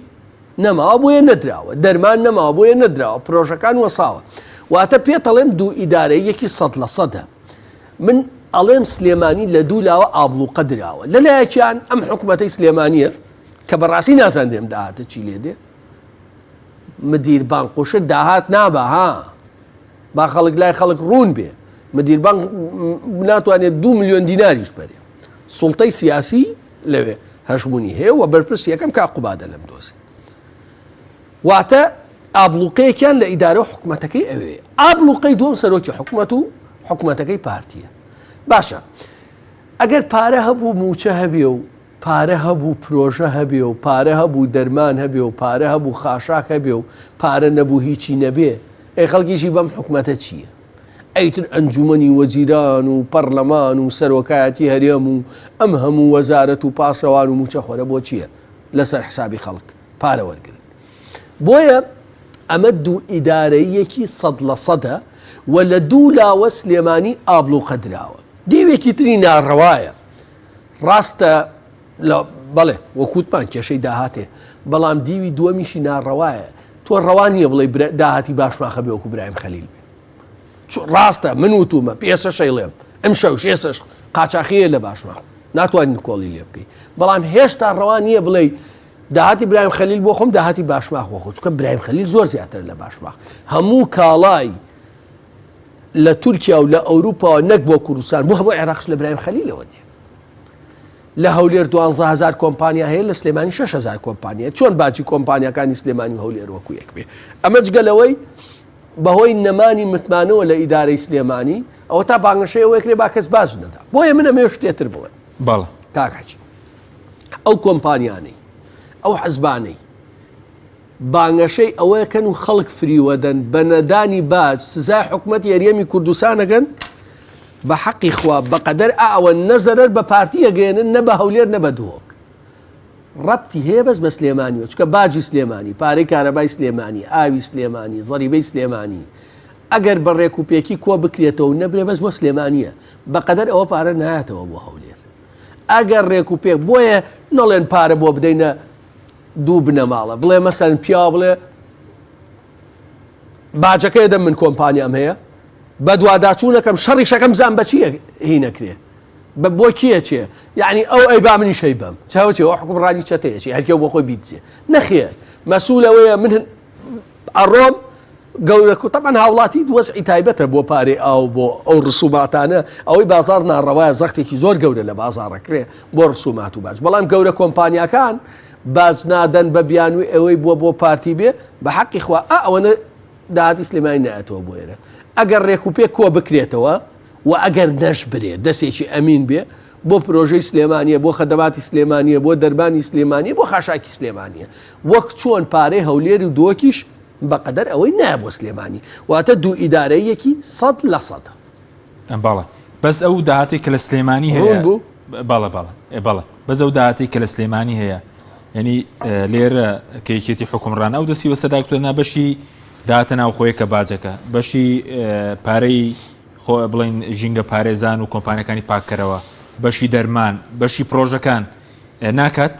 نەماوە بۆیە نەدراوە، دەرمان نەماوە بۆیە نەدراوە، پرۆژەکان وەساوە. واتە پێتەڵێم دوو ئیدارەییەکی سەد لە سەدە. من ئەڵێم سلێمانی لە دوو لاوە ئابڵوقە دراوە. لە لایەکیان ئەم حکومەتەی سلێمانییە کە بەڕاستی نازانرێ ئەم داهاتە چی لێ دێ. مدیر بانقوشت داهات نابا ها. با خەڵک لای خەڵک ڕوون بێ. مدیر بانق ناتوانێت دوو ملیۆن دیناریش بەرێ. سوڵتەی سیاسی لەوێ هەژموونی هەیە و بەرپرسی یەکەم کاک قوبادە لەم دۆسێ. واتە ئابڵوقەیەکیان لە ئیدارە و حکومەتەکەی ئەوێ. ئابڵوقەی دووەم سەرۆکی حکومەت و حکومەتەکەی پارتیە. باشە ئەگەر پارە هەبوو موچە هەبێ و پارە هەبوو پرۆژە هەبێ و پارە هەبوو دەرمان هەبێ و پارە هەبوو خاشاک هەبێ و پارە نەبوو هیچی نەبێ، ئەی خەڵکیشی بەم حکومەتە چییە؟ ئەیتر ئەنجومەنی وەزیران و پەڕلەمان و سەرۆکایەتی هەرێم و ئەم هەموو وەزارەت و پاسەوان و موچەخۆرە بۆ چییە لەسەر حسابی خەڵک پارە وەرگرن؟ بۆیە ئەمە دوو ئیدارەییەکی سەد لە سەدە و لە دوو لاوە سلێمانی ئابڵوقە دراوە. دیوێکی تری ناڕەوایە. ڕاستە لە بەڵێ وەکوتمان کێشەی داهاتێ بەڵام دیوی دووەمیشی ناڕەوایە. تۆ ڕەوا نییە بڵێی داهاتی باشماخە بێ وەکو برایم خەلیل بێ. ڕاستە من وتومە پێسە شەیڵێم ئەمشەوش ئێسش قاچاخیە لە باشماخ ناتوانین نکۆڵی لێ بکەی بەڵام هێشتا ڕەوا نییە بڵێ داهاتی برایم خەلیل بۆ خۆم داهاتی باشماخ بۆ خۆ چونکە برایم خەلیل زۆر زیاتر لە باشماخ هەموو کاڵای لە تورکیا و لە ئەوروپاوە نەک بۆ کوردستان بۆ هەموو عێراقش لە برایم خەلیلەوە دێ لە هەولێر 12000 کۆمپانیا هەیە لە سلێمانی 6000 کۆمپانیا چۆن باجی کۆمپانیاکانی سلێمانی و هەولێر وەکو یەک بێ ئەمە جگە لەوەی بەهۆی نەمانی متمانەوە لە ئیدارەی سلێمانی ئەوە تا بانگەشەی ئەوەی کرێ با کەس باج نەدا بۆیە من ئەمەوێ شتێ تر بڵێم بەڵێ کاک حەجی ئەو کۆمپانیانەی ئەو حزبانەی بانگەشەی ئەوەکەن و خەڵک فریوەدەن بە نەدانی باج سزای حکومەتی هەرێمی کوردستانەکەن بە حەقی خوا بەقەدەر ئەوە نە زەرەر بە پارتی ئەگەیەنن نە بە هەولێر نە بە دهۆک ڕەبتی هەیە بەس بە سلێمانیەوە چونکە باجی سلێمانی پارەی کارەبای سلێمانی ئاوی سلێمانی زەریبەی سلێمانی ئەگەر بە ڕێک و پێکی کۆ بکرێتەوە و نەبرێ بەس بۆ سلێمانیە بەقەدەر ئەوە پارە نایەتەوە بۆ هەولێر ئەگەر ڕێک و پێک بۆیە نەڵێن پارە بۆ بدەینە دوو بنەماڵە بڵێ مەسەن پیاوە بڵێ باجەکەی دەم من کۆمپانیام هەیە بەدواداچوونەکەم شەڕیشەکەم زان بەچی هی نەکرێ بە بۆ کێ چێ یعنی ئەو ئەی با منیش هەی بەم چاوە چێ ئەو حکومڕانی چەتەیە چی هەرکێ بۆ خۆی بیدزێ نەخێر مەسوول ئەوەیە من ئەڕۆم گەورە کو تەبعەن هاوڵاتی وەزعی تایبەتە بۆ پارەی ئاو بۆ ئەو ڕسوماتانە ئەوەی بازاڕ ناڕەوایە زەختێکی زۆر گەورە لە بازاڕەکرێ بۆ ڕسومات و باج بەڵام گەورە کۆمپانیاکان باج نادەن بە بیانوی ئەوەی بووە بۆ پارتی بێ بە حەقی خوا ئا ئەوەنە داهاتی سلێمانی نایەتەوە بۆ ئێرە ئەگەر ڕێک و پێک کۆ بکرێتەوە و ئەگەر نەشبرێ دەسێکی ئەمین بێ بۆ پرۆژەی سلێمانیە بۆ خەدەماتی سلێمانیە بۆ دەرمانی سلێمانیە بۆ خاشاکی سلێمانیە وەک چۆن پارەی هەولێر و دۆکیش بەقەدەر ئەوەی نایە بۆ سلێمانی واتە دوو ئیدارەیەکی سەد لە سەدە. بەڵێ بەس ئەو داهاتێک کە لە سلێمانی هەیە ڕوون بوو؟ بەڵێ بەڵێ بەڵێ بەس ئەو داهاتێک کە لە سلێمانی هەیە یعنی لێرە کە یەکێتی حکومڕان ئەو دەستی بەسەردا گرتووە نا بەشی داهاتە ناوخۆیە کە باجەکە بەشی پارەی خۆ بڵین ژینگە پارێزان و کۆمپانیەکانی پاککەرەوە بەشی دەرمان بەشی پرۆژەکان ناکات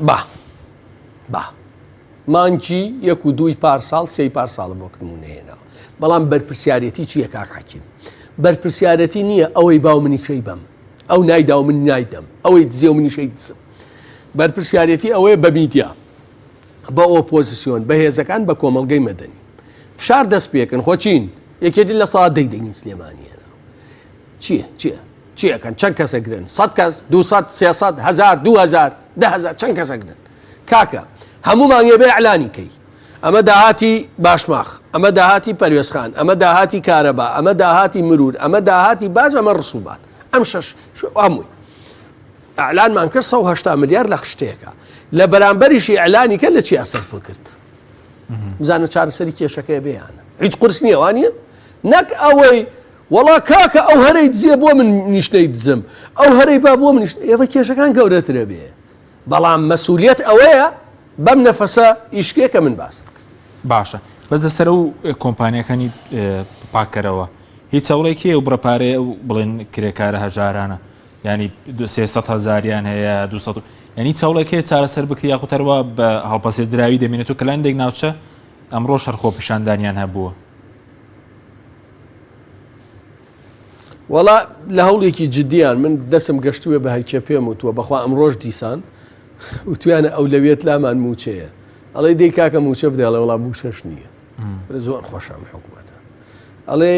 با با مانگی یەک و دووی پارساڵ سێی پارساڵم وەک نمونە هێناوە بەڵام بەرپرسیارەتی چییە کاک حەکیم بەرپرسیارەتی نییە ئەوەی باو منیشەی بەم ئەو نایدا و من نایدەم ئەوەی دزێ و منیشەی دزم بەرپرسیارەتی ئەوەیە بە میدیا بە ئۆپۆزیسیۆن بە هێزەکان بە کۆمەڵگەی مەدەنی فشار دەست پێکن خۆ چین یەکێتی لە سا دەی دەنگی سلێمانیەنە چییە چییە چی ئەکەن چەند کەس ئەگرن سەد کەس دوسەد سێسەد هەزار دوهەزار دەهەزار چەند کەس ئەگرن کاکە هەموو مانگێ بێ ئەعلانی کەی ئەمە داهاتی باشماخ ئەمە داهاتی پەروێزخان ئەمە داهاتی کارەبا ئەمە داهاتی مرور ئەمە داهاتی باج ئەمە ڕسوبات ئەم شەش هەمووی ئەعلانمان کرد 180 ملیار لە خشتەیەکە لە بەرامبەریشی ئەعلانی کە لە چیا سەرف کرد. بزانە چارەسەری کێشەکەی بێیان هیچ قورس نییە وانە نەک ئەوەی وەڵا کاکە ئەو هەرەی دزێ بۆ من نیشتەی دزم ئەو هەرەی با بۆ منیش ئێوە کێشەکان گەورەترە بێ بەڵام مەسولیت ئەوەیە بەم نەفەسە ئیشکێ کە من باسم کرد. باشە بەس لەسەر ئەو کۆمپانیاکانی پاککەرەوە هیچ هەوڵێک هەیە و بڕە پارەیە ئەو بڵێن کرێکارە هەژارانە ینی 300 هەزاریان هەیە 200 ینی چاوڵێک هەیە چارەسەر بکری یاخود هەروە بە هەڵپەسێ دراوی دەمێنێت و کە لە هەندێک ناوچە ئەمڕۆ شەر خۆپیشاندانیان هەبووە. وەڵا لە هەوڵێکی جدیان من دەسم گەشتوێ بە هەرکێ پێم وتووە بەخوا ئەمڕۆژ دیسان وتویانە ئەولەویەت لامان مووچەیە ئەڵێ دەی کاکە مووچە بدە ئەڵێ وەڵا مووچەش نییە زۆر خۆشە ئەم حکوومەتە ئەڵێ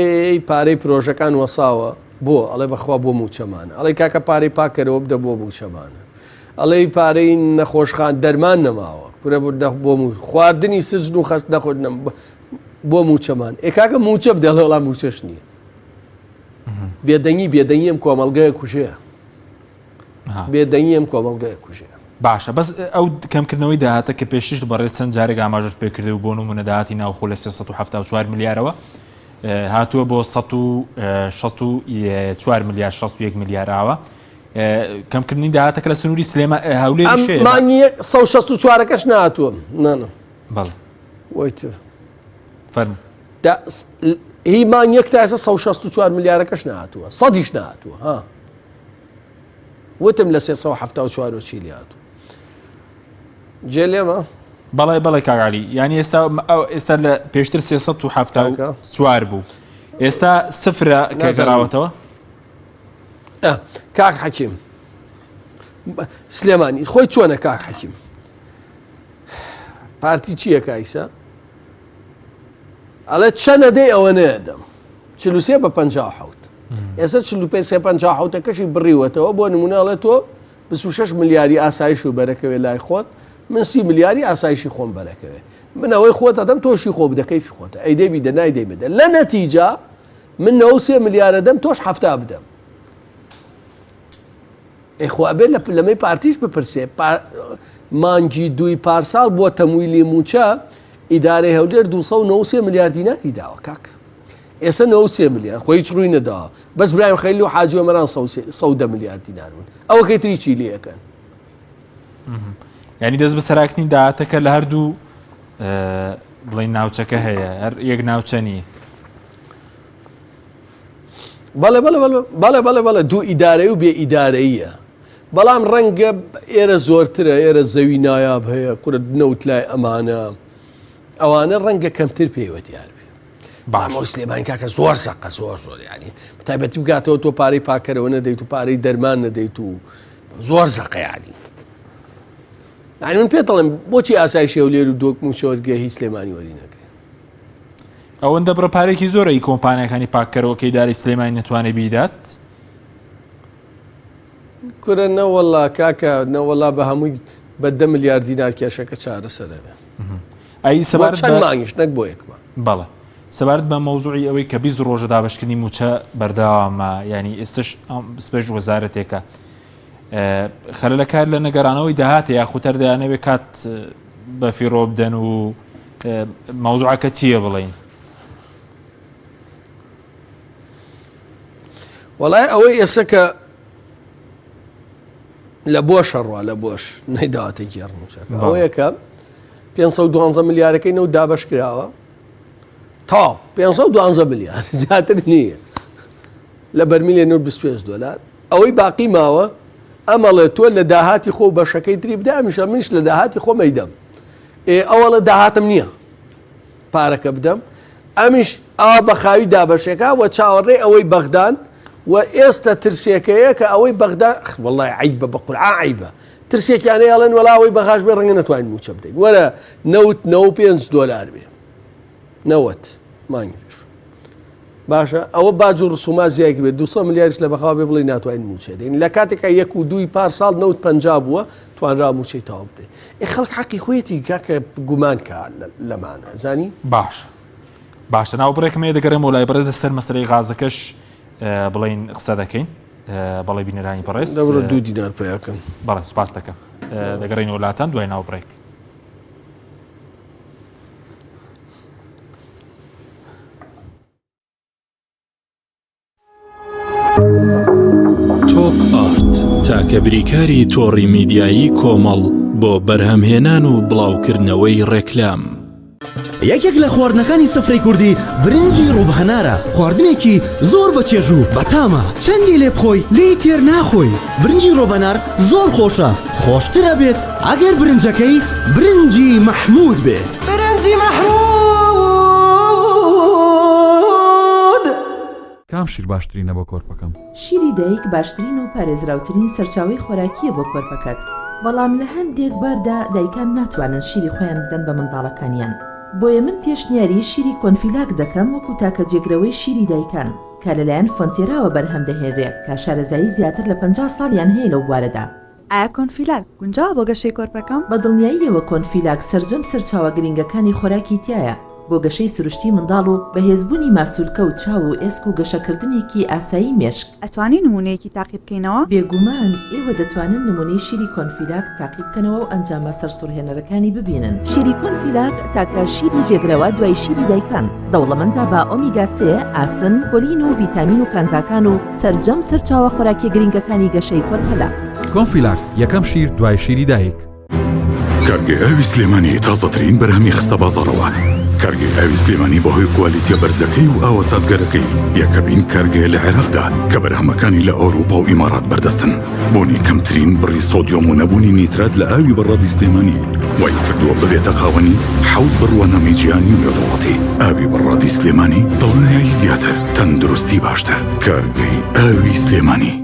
پارەی پرۆژەکان وەساوە بۆ ئەڵێ بەخوا بۆ مووچەمانە ئەڵێ کاکە پارەی پاکەرەوە بدە بۆ مووچەمانە ئەڵێ پارەی نەخۆشخان دەرمان نەماوە کورە بۆ خواردنی سجن و خەست نەخۆ بۆ مووچەمان ئێ کاکە مووچە بدە ئەڵێ وەڵا مووچەش نییە بێدەنگی بێدەنگی ئەم کۆمەڵگەیە کوژێ بێدەنگی ئەم کۆمەڵگەیە کوژێ. باشە بەس ئەو کەمکردنەوەی داهاتە کە پێشتر بەڕێز چەند جارێک ئاماژەت پێکرد و بۆ نمونە داهاتی ناوخۆ لە 374 ملیارەوە هاتووە بۆ 164 ملیار 61 ملیار ئاوە کەمکردنی داهاتەکە لە سنووری سلێما هەولێر مانگی 164ەکەش نهاتووە نانە بەڵێ وەیت فەرموو هی مانگ یەک تا ئێستا 164 ملیارەکەش نهاتووە سەدیش نهاتووە ها وتم لە 374 چی لێ هاتوو جێ لێمە؟ بەڵێ بەڵێ کاک عەلی یانی ئێستا ئێستا لە پێشتر 374 بوو ئێستا سفرە کە گەڕاوەتەوە کاک حەکیم سلێمانی خۆی چۆنە کاک حەکیم پارتی چییە کایسە ئەڵێ چەنە دەی ئەوە نەدەم 43 بە 57 ئێستا 45 سێ 57ەکەشی بڕیوەتەوە بۆ نمونە ئەڵێ تۆ 26 ملیاری ئاسایش و بەرەکەوێ لای خۆت من سی ملیاری ئاسایشی خۆم بەرەکەوێ من ئەوەی خۆت ئەدەم تۆشی خۆ بدە کەیفی خۆتە ئەی دەی بیدە نای دەی بدە لە نەتیجە من 93 ملیارە دەم تۆش حەفتا بدەم ئەی خۆ ئەبێ لە لەمەی پارتیش بپرسێ مانگی دووی پارساڵ بۆ تەمویلی موچە ئیدارەی هەولێر 293 ملیار دیناری داوە کاک ئێستا 93 ملیار خۆ هیچ ڕووی نەداوە بەس برایم خەلیل و حاجی ئۆمەران 110 ملیار دینار بوون ئەوەکەی تری چی لێ ئەکەن یعنی دەست بە سەراکنی داهاتەکە لە هەردوو بڵین ناوچەکە هەیە هەر یەک ناوچە نییە بەڵێ بەڵێ بەڵێ بەڵێ بەڵێ بەڵێ دوو ئیدارەی و بێ ئیدارەیە بەڵام ڕەنگە ئێرە زۆرترە ئێرە زەوی نایاب هەیە کورە نەوت لای ئەمانە ئەوانە ڕەنگە کەمتر پێوە دیار بێ بەڵام ئەو سلێمانی کاکە زۆر زەقە زۆر زۆر ینی بەتایبەتی بگاتەوە تۆ پارەی پاکەرەوە نەدەیت و پارەی دەرمان نەدەیت و زۆر زەقە ینی یعنی من پێت دەڵێم بۆچی ئاسایشی هەولێر و دۆک موچەوەرگێ هی سلێمانی وەری نەگرێ ئەوەندە بڕە پارێکی زۆرە ئی کۆمپانیاکانی پاککەرەوە کە ئیدارەی سلێمانی نەتوانێ بیدات؟ کورە نەوەڵا کاکە نەوەڵا بە هەمووی بە دە ملیار دینار کێشەکە چارەسەرە بێ ئەی سەبارەت چەند مانگیش نەک بۆ یەک مانگ. بەڵێ سەبارەت بە مەوزوعی ئەوەی کە 20 ڕۆژە دابەشکردنی مووچە بەردەوامە یعنی ئێستش سپێش وەزارەتێکە خەلەلەکار لە نەگەرانەوەی داهاتە یاخود هەر دەیانەوێ کات بە فیڕۆ بدەن و مەوزوعەکە چییە بڵین؟ وەڵای ئەوەی ئێستا کە لە بۆش ڕوا لە بۆش نەیداواتە گێڕ موچەکە ئەوەیە کە 512 ملیارەکەی نەوت دابەش کراوە تا 512 ملیار زیاتر نییە لە بەرمیلێ 25 دلار ئەوەی باقی ماوە ئەمەڵێ تۆ لە داهاتی خۆ بەشەکەی تری بدە ئەمیشە منیش لە داهاتی خۆم ئەیدەم ئێ ئەوەڵە داهاتم نییە پارەکە بدەم ئەمیش ئاوا بە خاوی دابەشێکا و چاوەڕێی ئەوەی بەغدان و ئێستە ترسێکەیە کە ئەوەی بەغدا وەڵای عەیبە بە قورعان عەیبە ترسێکیان هەیە ئەڵێن وەڵا ئەوەی بەغاش بێ ڕەنگە نەتوانین مووچە بدەین وەرە نەوت 95 دۆلار بێ نەوەت مانگی پێش باشە ئەوە باج و ڕسوما زیای بێت 200 ملیاریش لە بەخوا بێ بڵێ ناتوانین مووچە دەین لە کاتێکا یەک و دووی پار ساڵ نەوت 50 بووە توانرا مووچەی تەواو بدەین ئێ خەڵک حەقی خۆیەتی کاکە گومان کا لەمانە زانی باش باشە ناو بڕێکم هەیە دەگەڕێمەوە لای بەڕێز لەسەر مەسەلەی غازەکەش بڵێین قسە دەکەین بەڵێ بینەرانی بەڕێز دەبڕە دوو دینار پیاکەم بەڵێ سوپاس دەکەم دەگەڕێینەوە لاتان دوای ناو بڕێک. تاکە بریکاری تۆڕی میدیایی کۆمەڵ بۆ بەرهەمهێنان و بڵاوکردنەوەی ڕێکلام. یەکێک لە خواردنەکانی سفرەی کوردی برنجی ڕووب هەنارە، خواردنێکی زۆر بە چێژ و بەتامە، چەندی لێ بخۆی لێی تێر ناخۆی، برنجی ڕۆبەنار زۆر خۆشە، خۆشتر ئەبێت ئەگەر برنجەکەی برنجی مەحموود بێ. برنجی مەحموود. کام شیر باشترینە بۆ کۆرپەکەم؟ شیری دایک باشترین و پارێزراوترین سەرچاوەی خۆراکییە بۆ کۆرپەکەت، بەڵام لە هەندێک باردا دایکان ناتوانن شیری خۆیان بدەن بە منداڵەکانیان، بۆیە من پێشنیاری شیری کۆنفیلاک دەکەم وەکو تاکە جێگرەوەی شیری دایکان کە لەلایەن فۆنتێراوە بەرهەم دەهێنرێ کە شارەزایی زیاتر لە 50 ساڵیان هەیە لەو بوارەدا. ئایا کۆنفیلاک گونجاوە بۆ گەشەی کۆرپەکەم؟ بە دڵنیاییەوە کۆنفیلاک سەرجەم سەرچاوە گرنگەکانی خۆراکی تیایە بۆ گەشەی سروشتی منداڵ و بەهێزبوونی ماسولکە و چاو و ئێسک و گەشەکردنێکی ئاسایی مێشک. ئەتوانی نموونەیەکی تاقی بکەینەوە؟ بێگومان ئێوە دەتوانن نموونەی شیری کۆنفیلاک تاقی بکەنەوە و ئەنجامە سەرسوڕهێنەرەکانی ببینن. شیری کۆنفیلاک تاکە شیری جێگرەوە دوای شیری دایکان، دەوڵەمەندە بە ئۆمیگا سێ، ئاسن، کۆلین و ڤیتامین و کانزاکان و سەرجەم سەرچاوە خۆراکیە گرنگەکانی گەشەی کۆرپەلە. کۆنفیلاک، یەکەم شیر دوای شیری دایک. کارگەی ئاوی سلێمانی تازەترین بەرهەمی خستە بازاڕەوە. کارگەی ئاوی سلێمانی بەهۆی کوالیتیە بەرزەکەی و ئاوە سازگەرەکەی یەکەمین کارگەیە لە عێراقدا کە بەرهەمەکانی لە ئەوروپا و ئیمارات بەردەستن. بوونی کەمترین بڕی سۆدیۆم و نەبوونی نیترات لە ئاوی بەڕادی سلێمانی وای کردووە ببێتە خاوەنی حەوت بڕوانامەی جیهانی و نێودەوڵەتی. ئاوی بەڕادی سلێمانی دڵنیایی زیاتر، تەندروستی باشتر. کارگەی ئاوی سلێمانی.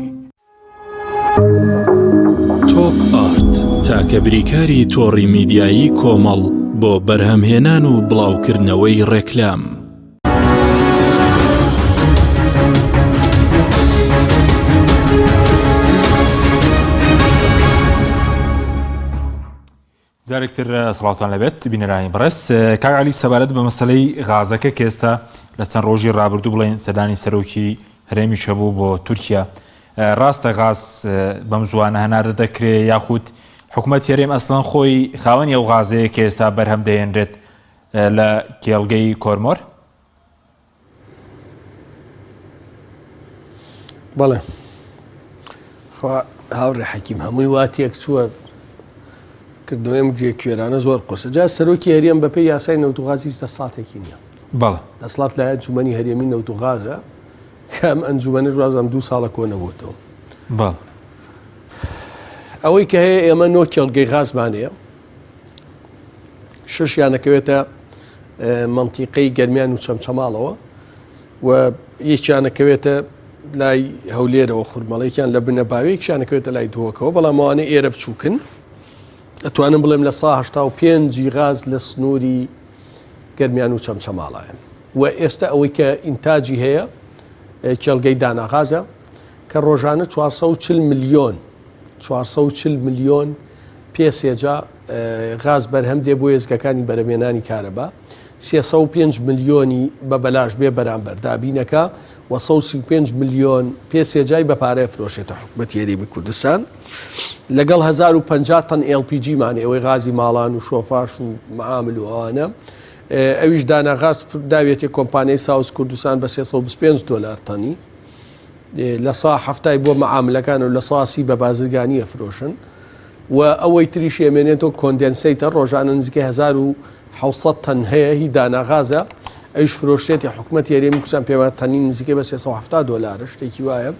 تۆپ ئارت، تاکە بریکاری تۆڕی میدیایی کۆمەڵ بۆ بەرهەمهێنان و بڵاوکردنەوەی ڕێکلام. جارێکتر سڵاوتان لەبێت بینەرانی بەڕێز کاک علی سەبارەت بە مەسلەی غازەکە کە ئێستا لە چەند ڕۆژی ڕابردوو بڵێن سەدانی سەرۆکی هەرێمی هەبوو بۆ تورکیا ڕاستە غاز بەم زوانە هەناردە دەکرێ یاخود حکوومەت هەرێم ئەسڵەن خۆی خاوەنی ئەو غازەیە کە ئێستا بەرهەم دەهێنرێت لە کێڵگەی کۆرمۆر؟ بەڵێ خوا هاوڕێ حەکیم هەمووی وا تێک چووە کردنەوەی گوێ کوێرانە زۆر قورسە جا سەرۆکی هەرێم بەپێی یاسای نەوت و غاز هیچ دەسەڵاتێکی نییە بەڵێ دەسەڵات لای ئەنجومەنی هەرێمی نەوت و غازە کە ئەم ئەنجومەنەش وازم دوو ساڵە کۆ نەبووتەوە بەڵێ ئەوەی کە هەیە ئێمە نۆ کێڵگەی غازمان هەیە شەشیان ئەکەوێتە مەنتیقەی گەرمیان و چەمچەماڵەوە و یەکیان ئەکەوێتە لای هەولێرەوە خورمەڵێکیان لە بنە باوێکیان ئەکەوێتە لای دهۆکەوە بەڵام ئەوانە ئێرە بچووکن ئەتوانم بڵێم لە سا 85 غاز لە سنووری گەرمیان و چەمچەماڵایە و ئێستا ئەوەی کە ئینتاجی هەیە کێڵگەی داناغازە کە ڕۆژانە 440 ملیۆن 440 ملیۆن پێ سێجا غاز بەرهەم دێ بۆ وێستگەکانی بەرهەمهێنانی کارەبا، 305 ملیۆنی بە بەلاش بێ بەرامبەر دابینەکا و 135 ملیۆن پێ سێجای بە پارە ئەفرۆشێتە حکومەتی هەرێمی کوردستان. لەگەڵ 1050 تەن LPG مان ئەوەی غازی ماڵان و شۆفاش و معامل و ئەوانە ئەویش دانا غاز داوێتێ کۆمپانیای ساوس کوردستان بە 325 دۆلار تەنی لە سا حەفتای بۆ مەعاملەکان و لە سا سی بە بازرگانی ئەفرۆشن و ئەوەی تریشی ئەمێنێتەوە condensate ە ڕۆژانە نزیکەی 1700 تەن هەیە هی داناغازە ئەویش فرۆشێتی حکومەتی هەرێمی کوردستان پێوە تەنی نزیکەی بە 370 دۆلارە شتێکی وایە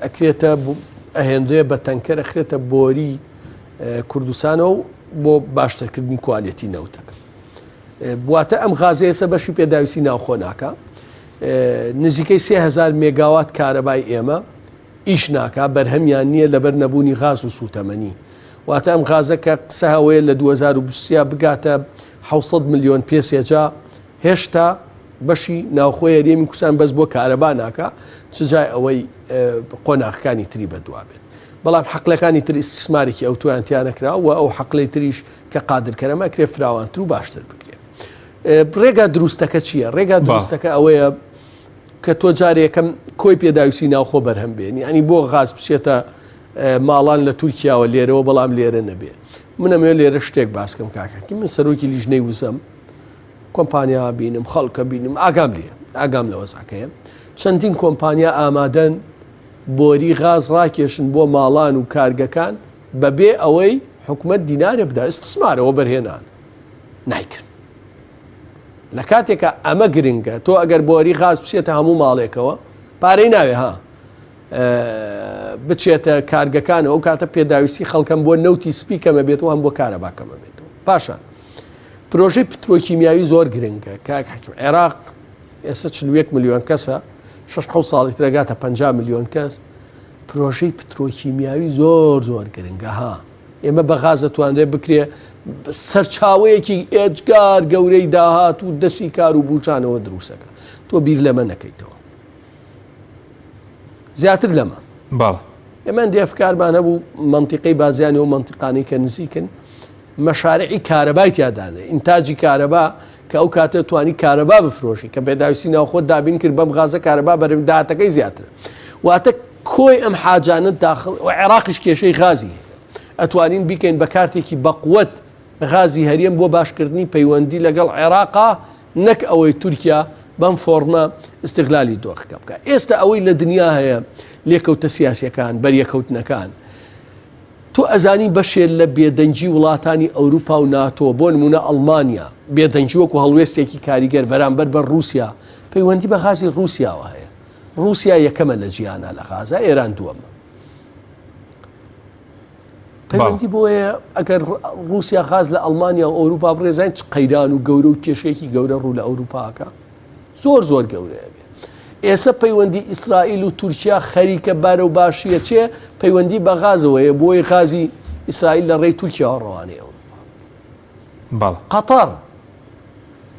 ئەکرێتە ئەهێنرێ بە تەنکەر ئەخرێتە بۆری کوردستانەوە بۆ باشترکردنی quality نەوتەکە واتە ئەم غازە ئێستا بەشی پێداویستی ناوخۆ ناکا نزیکەی 3000 مێگاوات کارەبای ئێمە ئیش ناکا بەرهەمیان نییە لەبەر نەبوونی غاز و سووتەمەنی واتە ئەم غازە کە قسە هەوەیە لە 2023 بگاتە 600 ملیۆن پێ سێجا هێشتا بەشی ناوخۆی هەرێمی کوردستان بەس بۆ کارەبا ناکا چ جای ئەوەی قۆناغەکانی تری بەدوا بێت بەڵام حەقلەکانی تر ئیستیسمارێکی ئەوتۆیان تیا نەکرا و ئەو حەقلەی تریش کە قادر کەرەم ئەکرێ فراوانتر و باشتر بکرێ ڕێگا دروستەکە چییە؟ ڕێگا دروستەکە ئەوەیە کە تۆ جارێکەم کۆی پێداویستی ناوخۆ بەرهەم بێنی ئەنی بۆ غاز بچێتە ماڵان لە تورکیاوە لێرەوە بەڵام لێرە نەبێ منەمەوێ لێرە شتێک باسکەم کاکەکی من سەرۆکی لیژنەی وزەم کۆمپانیا بینم خەڵکە بینم ئاگام لێ ئاگام لە وەزعەکەیە چەندین کۆمپانیا ئامادەن. بۆری غاز ڕاکێشن بۆ ماڵان و کارگەکان بەبێ ئەوەی حکومەت دینارێ بدا ئیستسمارە وەبەرهێنان نایکەن لە کاتێکا ئەمە گرنگە تۆ ئەگەر بۆری غاز بچێتە هەموو ماڵێکەوە پارەی ناوێ ها بچێتە کارگەکان ئەو کاتە پێداویستی خەڵکەم بۆ نەوتی سپی کەمە بێتەوە هەم بۆ کارەبا کەمە بێتەوە پاشان پرۆژەی پترۆکیمیاوی زۆر گرنگە کاک حەکیم عێراق ئێستا 41 ملیۆن کەسە 6 ساڵی ترەگاتە 50 ملیۆن کەس پرۆژەی پترۆکیمیاوی زۆر زۆر گرنگە ها ئێمە بە غاز دەتوانرێت بکرێ سەرچاوەیەکی ئێجگار گەورەی داهات و دەسی کار و بوژانەوە دروستەکە تۆ بیر لەمە نەکەیتەوە زیاتر لەمە بەڵێ ئێمە هەندێ ئەفکارمان هەبوو مەنتیقەی بازیانی و مەنتیقانەی کە نزیکن مەشارعی کارەبای تیادانێ ئینتاجی کارەبا کە ئەو کاتە توانی کارەبا بفرۆشی کە پێداویستی ناوخۆت دابین کرد بەم غازە کارەبا بەرم داهاتەکەی زیاترە واتە کۆی ئەم حاجانە داخل و عێراقیش کێشەی غازی هەیە ئەتوانین بیکەین بە کارتێکی بەقوەت غازی هەرێم بۆ باشکردنی پەیوەندی لەگەڵ عێراقا نەک ئەوەی تورکیا بەم فۆڕمە ئیستغلالی دۆخەکە بکات. ئێستا ئەوەی لە دنیا هەیە لێکەوتە سیاسیەکان، بەریەکەوتنەکان. تۆ ئەزانی بەشێ لە بێدەنگی وڵاتانی ئەوروپا و ناتۆ، بۆ نمونە ئەڵمانیا، بێدەنگی وەکو هەڵوێستێکی کاریگەر بەرامبەر بە رووسیا، پەیوەندی بە غازی رووسیاوە هەیە. رووسیا یەکەمە لە جیهانا لە غازا، ئێران دووەمە. پەیوەندی بۆیە ئەگەر رووسیا غاز لە ئەڵمانیا و ئەوروپا بڕێزانین چ قەیران و گەورە و کێشەیەکی گەورە ڕوو لە ئەوروپاکە زۆر زۆر گەورەیە بێ ئێستا پەیوەندی ئیسرائیل و تورکیا خەریکە بارە و باشیە چێ پەیوەندی بە غازەوەیە بۆی غازی ئیسرائیل لە ڕێی تورکیاوە ڕەوانەی ئەوروپا بەڵێ قەتەر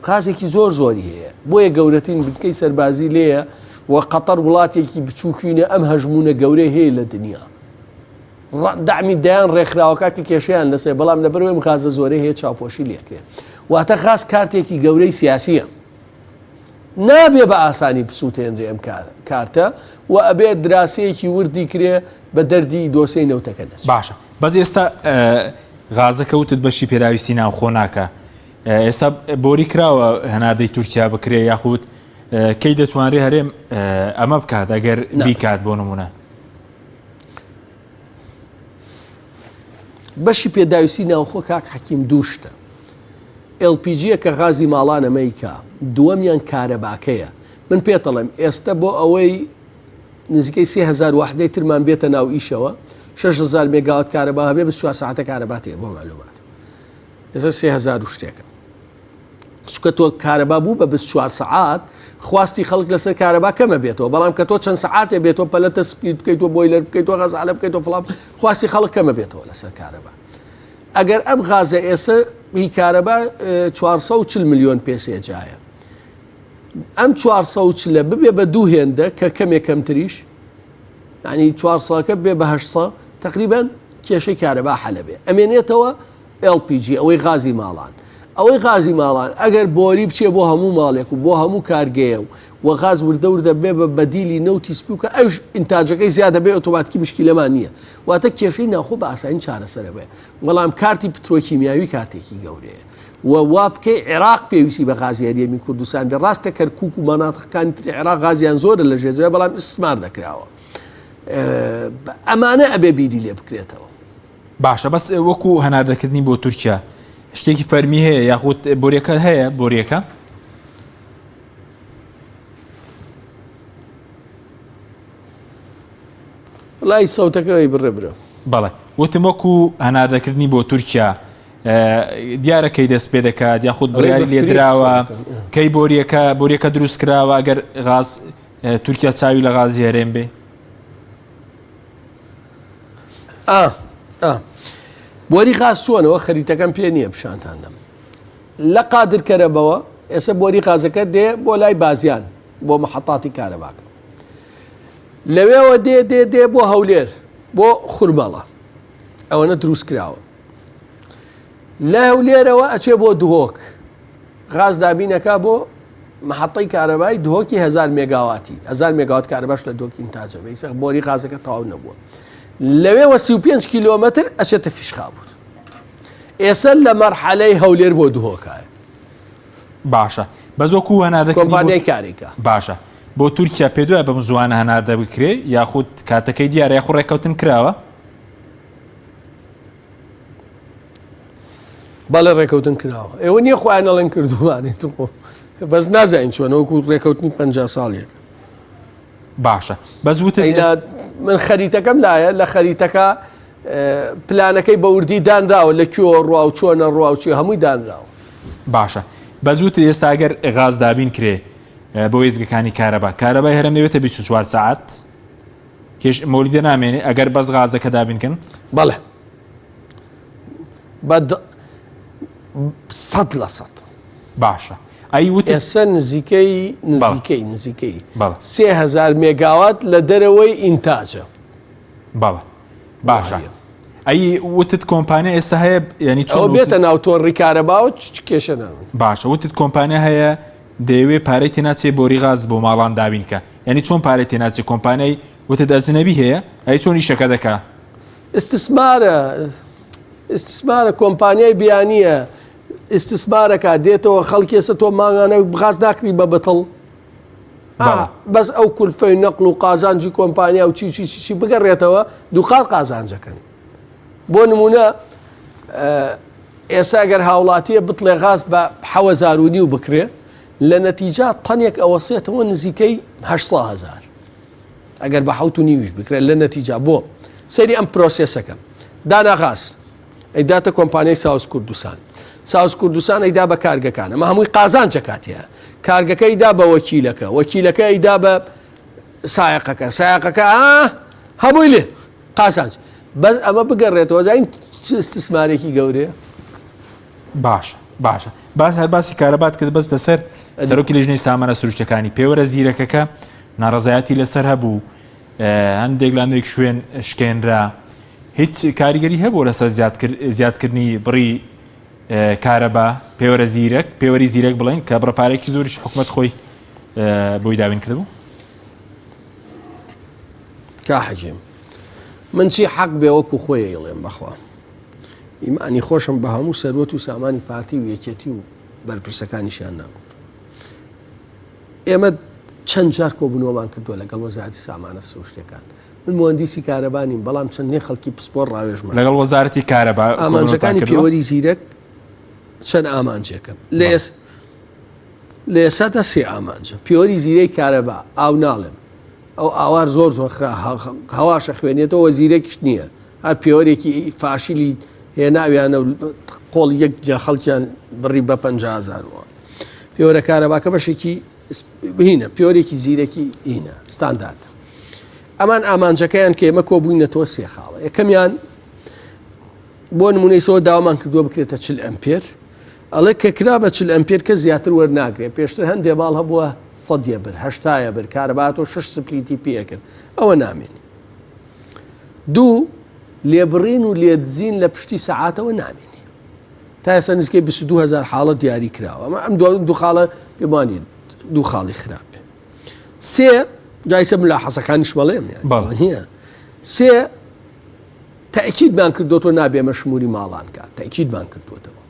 غازێکی زۆر زۆری هەیە بۆیە گەورەترین بنکەی سەربازی لێیە و قەتەر وڵاتێکی بچووکینە ئەم هەژمونە گەورەی هەیە لە دنیا دەعمی دەیان ڕێکخراوەکە کە کێشەیان لەسەر بەڵام لەبەرئەوەی ئەم غازە زۆرەی هەیە چاوپۆشی لێکرێ واتە غاز کارتێکی گەورەی سیاسیە نابێ بە ئاسانی بسووتێنرێ ئەم کارتە و ئەبێ دراسەیەکی وردی کرێ بە دەردی دۆسەی نەوتەکە دەچێت. باشە بەس ئێستا غازەکە وتت بەشی پێداویستی ناوخۆ ناکە ئێستا بۆری کراوە هەناردەی تورکیا بکرێ یاخود کەی دەتوانرێ هەرێم ئەمە بکات ئەگەر بیکات بۆ نمونە بەشی پێداویستی ناوخۆ کاک حەکیم دوو شتە LPG کە غازی ماڵانە مەیکا دووەمیان کارەباکەیە من پێتەڵێم ئێستا بۆ ئەوەی نزیکەی 3000 وحدەی ترمان بێتە ناو ئیشەوە 6000 مێگاوات کارەبا هەبێ 24 ساعتە کارەبا تێ بۆ معلومات ئێستا 3000 و شتێکە چونکە تۆ کارەبا بوو بە 24 سەعات خواستی خەڵک لەسەر کارەبا کەمە بێتەوە بەڵام کە تۆ چەند سەعاتێ بێتەوە پەلەتە split بکەیت و boiler بکەیت و غەزالە بکەیت و فڵام خواستی خەڵک کەمە بێتەوە لەسەر کارەبا ئەگەر ئەم غازە ئێستا هی کارەبا 440 میلیۆن پێ سێجایە ئەم 440 ببێ بە دوو هێندە کە کەمێک کەمتریش ینی 400ەکە بێ بە 800 تقریبا کێشەی کارەبا حەلە بێ ئەمێنێتەوە LPG، ئەوەی غازی ماڵان. ئەوەی غازی ماڵان ئەگەر بۆری بچێ بۆ هەموو ماڵێک و بۆ هەموو کارگەیە و و غاز وردە وردە بێ بە بەدیلی نەوتی سپی و کە ئەوش ئینتاجەکەی زیادە بێ ئۆتۆماتیکی مشکیلەمان نییە واتە کێشەی ناوخۆ بە ئاسانی چارەسەرە بێ بەڵام کارتی پترۆکیمیاوی کارتێکی گەورەیە و وا بکەی عێراق پێویستی بە غازی هەرێمی کوردستان بێ ڕاستە کەرکوک و مەناتقەکانی تری عێراق غازیان زۆرە لە ژێر بەڵام ئیستسمار نەکراوە ئەمانە ئەبێ بیری لێ بکرێتەوە. باشە بەس وەکو هەناردەکردنی بۆ تورکیا شتێکی فەرمی هەیە یاخود بۆریەکە هەیە بۆریەکە؟ لای سەوتەکەی بڕێ برە. بەڵێ وتم وەکو هەناردەکردنی بۆ تورکیا دیارە کەی دەست پێ دەکات یاخود بڕیاری لێدراوە کەی بۆریەکە بۆریەکە دروست کراوە ئەگەر غاز تورکیا چاوی لە غازی هەرێم بێ ئا ئا بۆری غاز چۆنەوە خەریتەکەم پێ نییە پیشانتان دەم لە قادر کەرەبەوە ئێستا بۆری غازەکە دێ بۆ لای بازیان بۆ محەتاتی کارەباکە لەوێوە دێ دێ دێ بۆ هەولێر بۆ خورمەڵە ئەوەنە دروست کراوە لە هەولێرەوە ئەچێ بۆ دهۆک غاز دابینەکا بۆ محەتەی کارەبای دهۆکی هەزار مێگاواتی هەزار مێگاوات کارەباش لە دهۆک ئینتاجە بێ ئیسە بۆری غازەکە تەواو نەبووە لەوێوە 35 کیلۆمەتر ئەچێتە فیشخابور ئێسە لە مەرحەلەی هەولێر بۆ دهۆکایە باشە بەس وەکو هەناردەکردنی کۆمپانیای کاریکا باشە. بۆ تورکیا پێ دوای بەم زووانە هەناردە بکرێ یاخود کاتەکەی دیارە یاخود ڕێککەوتن کراوە؟ بەڵێ ڕێکەوتن کراوە ئێوە نییە خۆیان ئەڵێن کردومانێت خۆ بەس نازانین چۆن وەکو ڕێکەوتنی پ ساڵێک باشە بەس وتت من خەریتەکەم لایە لە خەریتەکە پلانەکەی بەوردی دانراوە لە کوێوە ڕوا و چۆنە ڕوا و چی هەمووی دانراوە باشە بەس وتت ئێستا ئەگەر غاز دابین کرێ بۆ وێستگەکانی کارەبا کارەبای هەرێم دەبێتە 24 ساعت کێش مۆلیدە نامێنێ ئەگەر بەس غازەکە دابین کەن بەڵێ بە سەد لە سەد باشە ئەی وت ئێستا نزیکەی نزیکەی نزیکەی 3000 مێگاوات لە دەرەوەی ئینتاجە بەڵێ باشە ئەی وتت کۆمپانیا ئێستا هەیە ینی چۆن بێتە ناو تۆڕی کارەبا و چ کێشە ناون باشە وتت کۆمپانیا هەیە دەیەوێ پارەی تێناچێ بۆری غاز بۆ ماڵان دابین کە یعنی چۆن پارەی تێناچێ کۆمپانیای وتت ئەجنەبی هەیە ئەی چۆن ئیشەکە دەکا ئیستسمارە ئیستسمارە کۆمپانیای بیانیە ئیستسمارەکە دێتەوە خەڵکی ئێستا تۆ مانگانە غاز ناکری بە بتڵ بەس ئەو کولفەی نەقل و قازانجی کۆمپانیا و چی چی چی چی بگەڕێتەوە دووقات قازانجەکەن بۆ نمونە ئێستا گەر هاوڵاتیە بتڵێ غاز بە حەوەزار و نیو بکرێ لە نەتیجا تەنێک ئەوەسێتەوە نزیکەی 800 هزار ئەگەر بە حەوت و نیویش بکرێت لە نەتیجا بۆ سەیری ئەم پرۆسێسەکە دانا غاز ئەیداتە کۆمپانیای ساوس کوردستان ساوس کوردستان ئەیدا بە کارگەکان ئەمە هەمووی قازانجە کاتەیە کارگەکە ئەیدا بە وەکیلەکە وەکیلەکە ئەیدا بە سایەقەکە سایەقەکە هەمووی لێ قازانج بەس ئەمە بگەڕێتەوە زین چ استثمارێکی گەورەیە باشە باشە باس هەر باسی کارەبات کرد بەس لەسەر سەرۆکی لیژنەی سامانە سروشتەکانی پێوەرە زیرەکەکە ناڕەزایەتی لەسەر هەبوو هەندێک لە هەندێک شوێن شکێنرا هیچ کاریگەری هەبوو لەسەر زیادکردنی بڕی کارەبا پێوەرە زیرەک پێوەری زیرەک بڵێن کە بڕە پارێکی زۆریش حکومت خۆی بۆی داوین کردبوو کا حەجیم من چی حەق بێ وەکو خۆی ئەیڵێم بەخوا ئیمانی خۆشم بە هەموو سەروەت و سامانی پارتی و یەکێتی و بەرپرسەکانیشیان ناگوت ئێمە چەند جار کۆبوونەوەمان کردووە لەگەڵ وەزارەتی سامانە سروشتەکان من مهندسی کارەبا نیم بەڵام چەندین خەڵکی پسپۆر ڕاوێژمان لەگەڵ وەزارەتی کارەبا ئامانجەکانی پێوەری زیرەک چەند ئامانجێکە لە ئێس لە ئێسادا سێ ئامانجە پێوەری زیرەی کارەبا ئاو ناڵێم ئەو ئاوار زۆر زۆر خرا هەواشە خوێنێتەوە زیرەکیش نییە هەر پێوەرێکی فاشیلی هێناویانە و قۆڵی یەک جا خەڵکیان بڕی بە 50هزار پێوەرە کارەباکە بەشێکی هینە پێوەرێکی زیرەکی هینە ستانداردە ئەمان ئامانجەکەیان کە ئێمە کۆبووینەتەوە سێ خاڵە یەکەمیان بۆ نمونەی سەوە داوامان کردووە بکرێتە چل ئەمپێر ئەڵێ کە کرا بە چل ئەمپێر کە زیاتر وەرناگرێت پێشتر هەندێ باڵ هەبووە سەدیە بر هەشتایە بر کارەباتۆ شش split ی پێکرد ئەوە نامێنی دوو لێبڕین و لێدزین لە پشتی سەعاتەوە نامێنی تا ئێستا نزیکەی 22 هزار حاڵەت دیاری کراوە ئەمە ئەم دوو دوو خاڵە پێمانی دوو خاڵی خراپ سێ جایسە ملاحەسەکانیش بەڵێم نییە سێ تەئکیدمان کردۆتەوە نابێ مەشموری ماڵان کات تەئکیدمان کردوەتەوە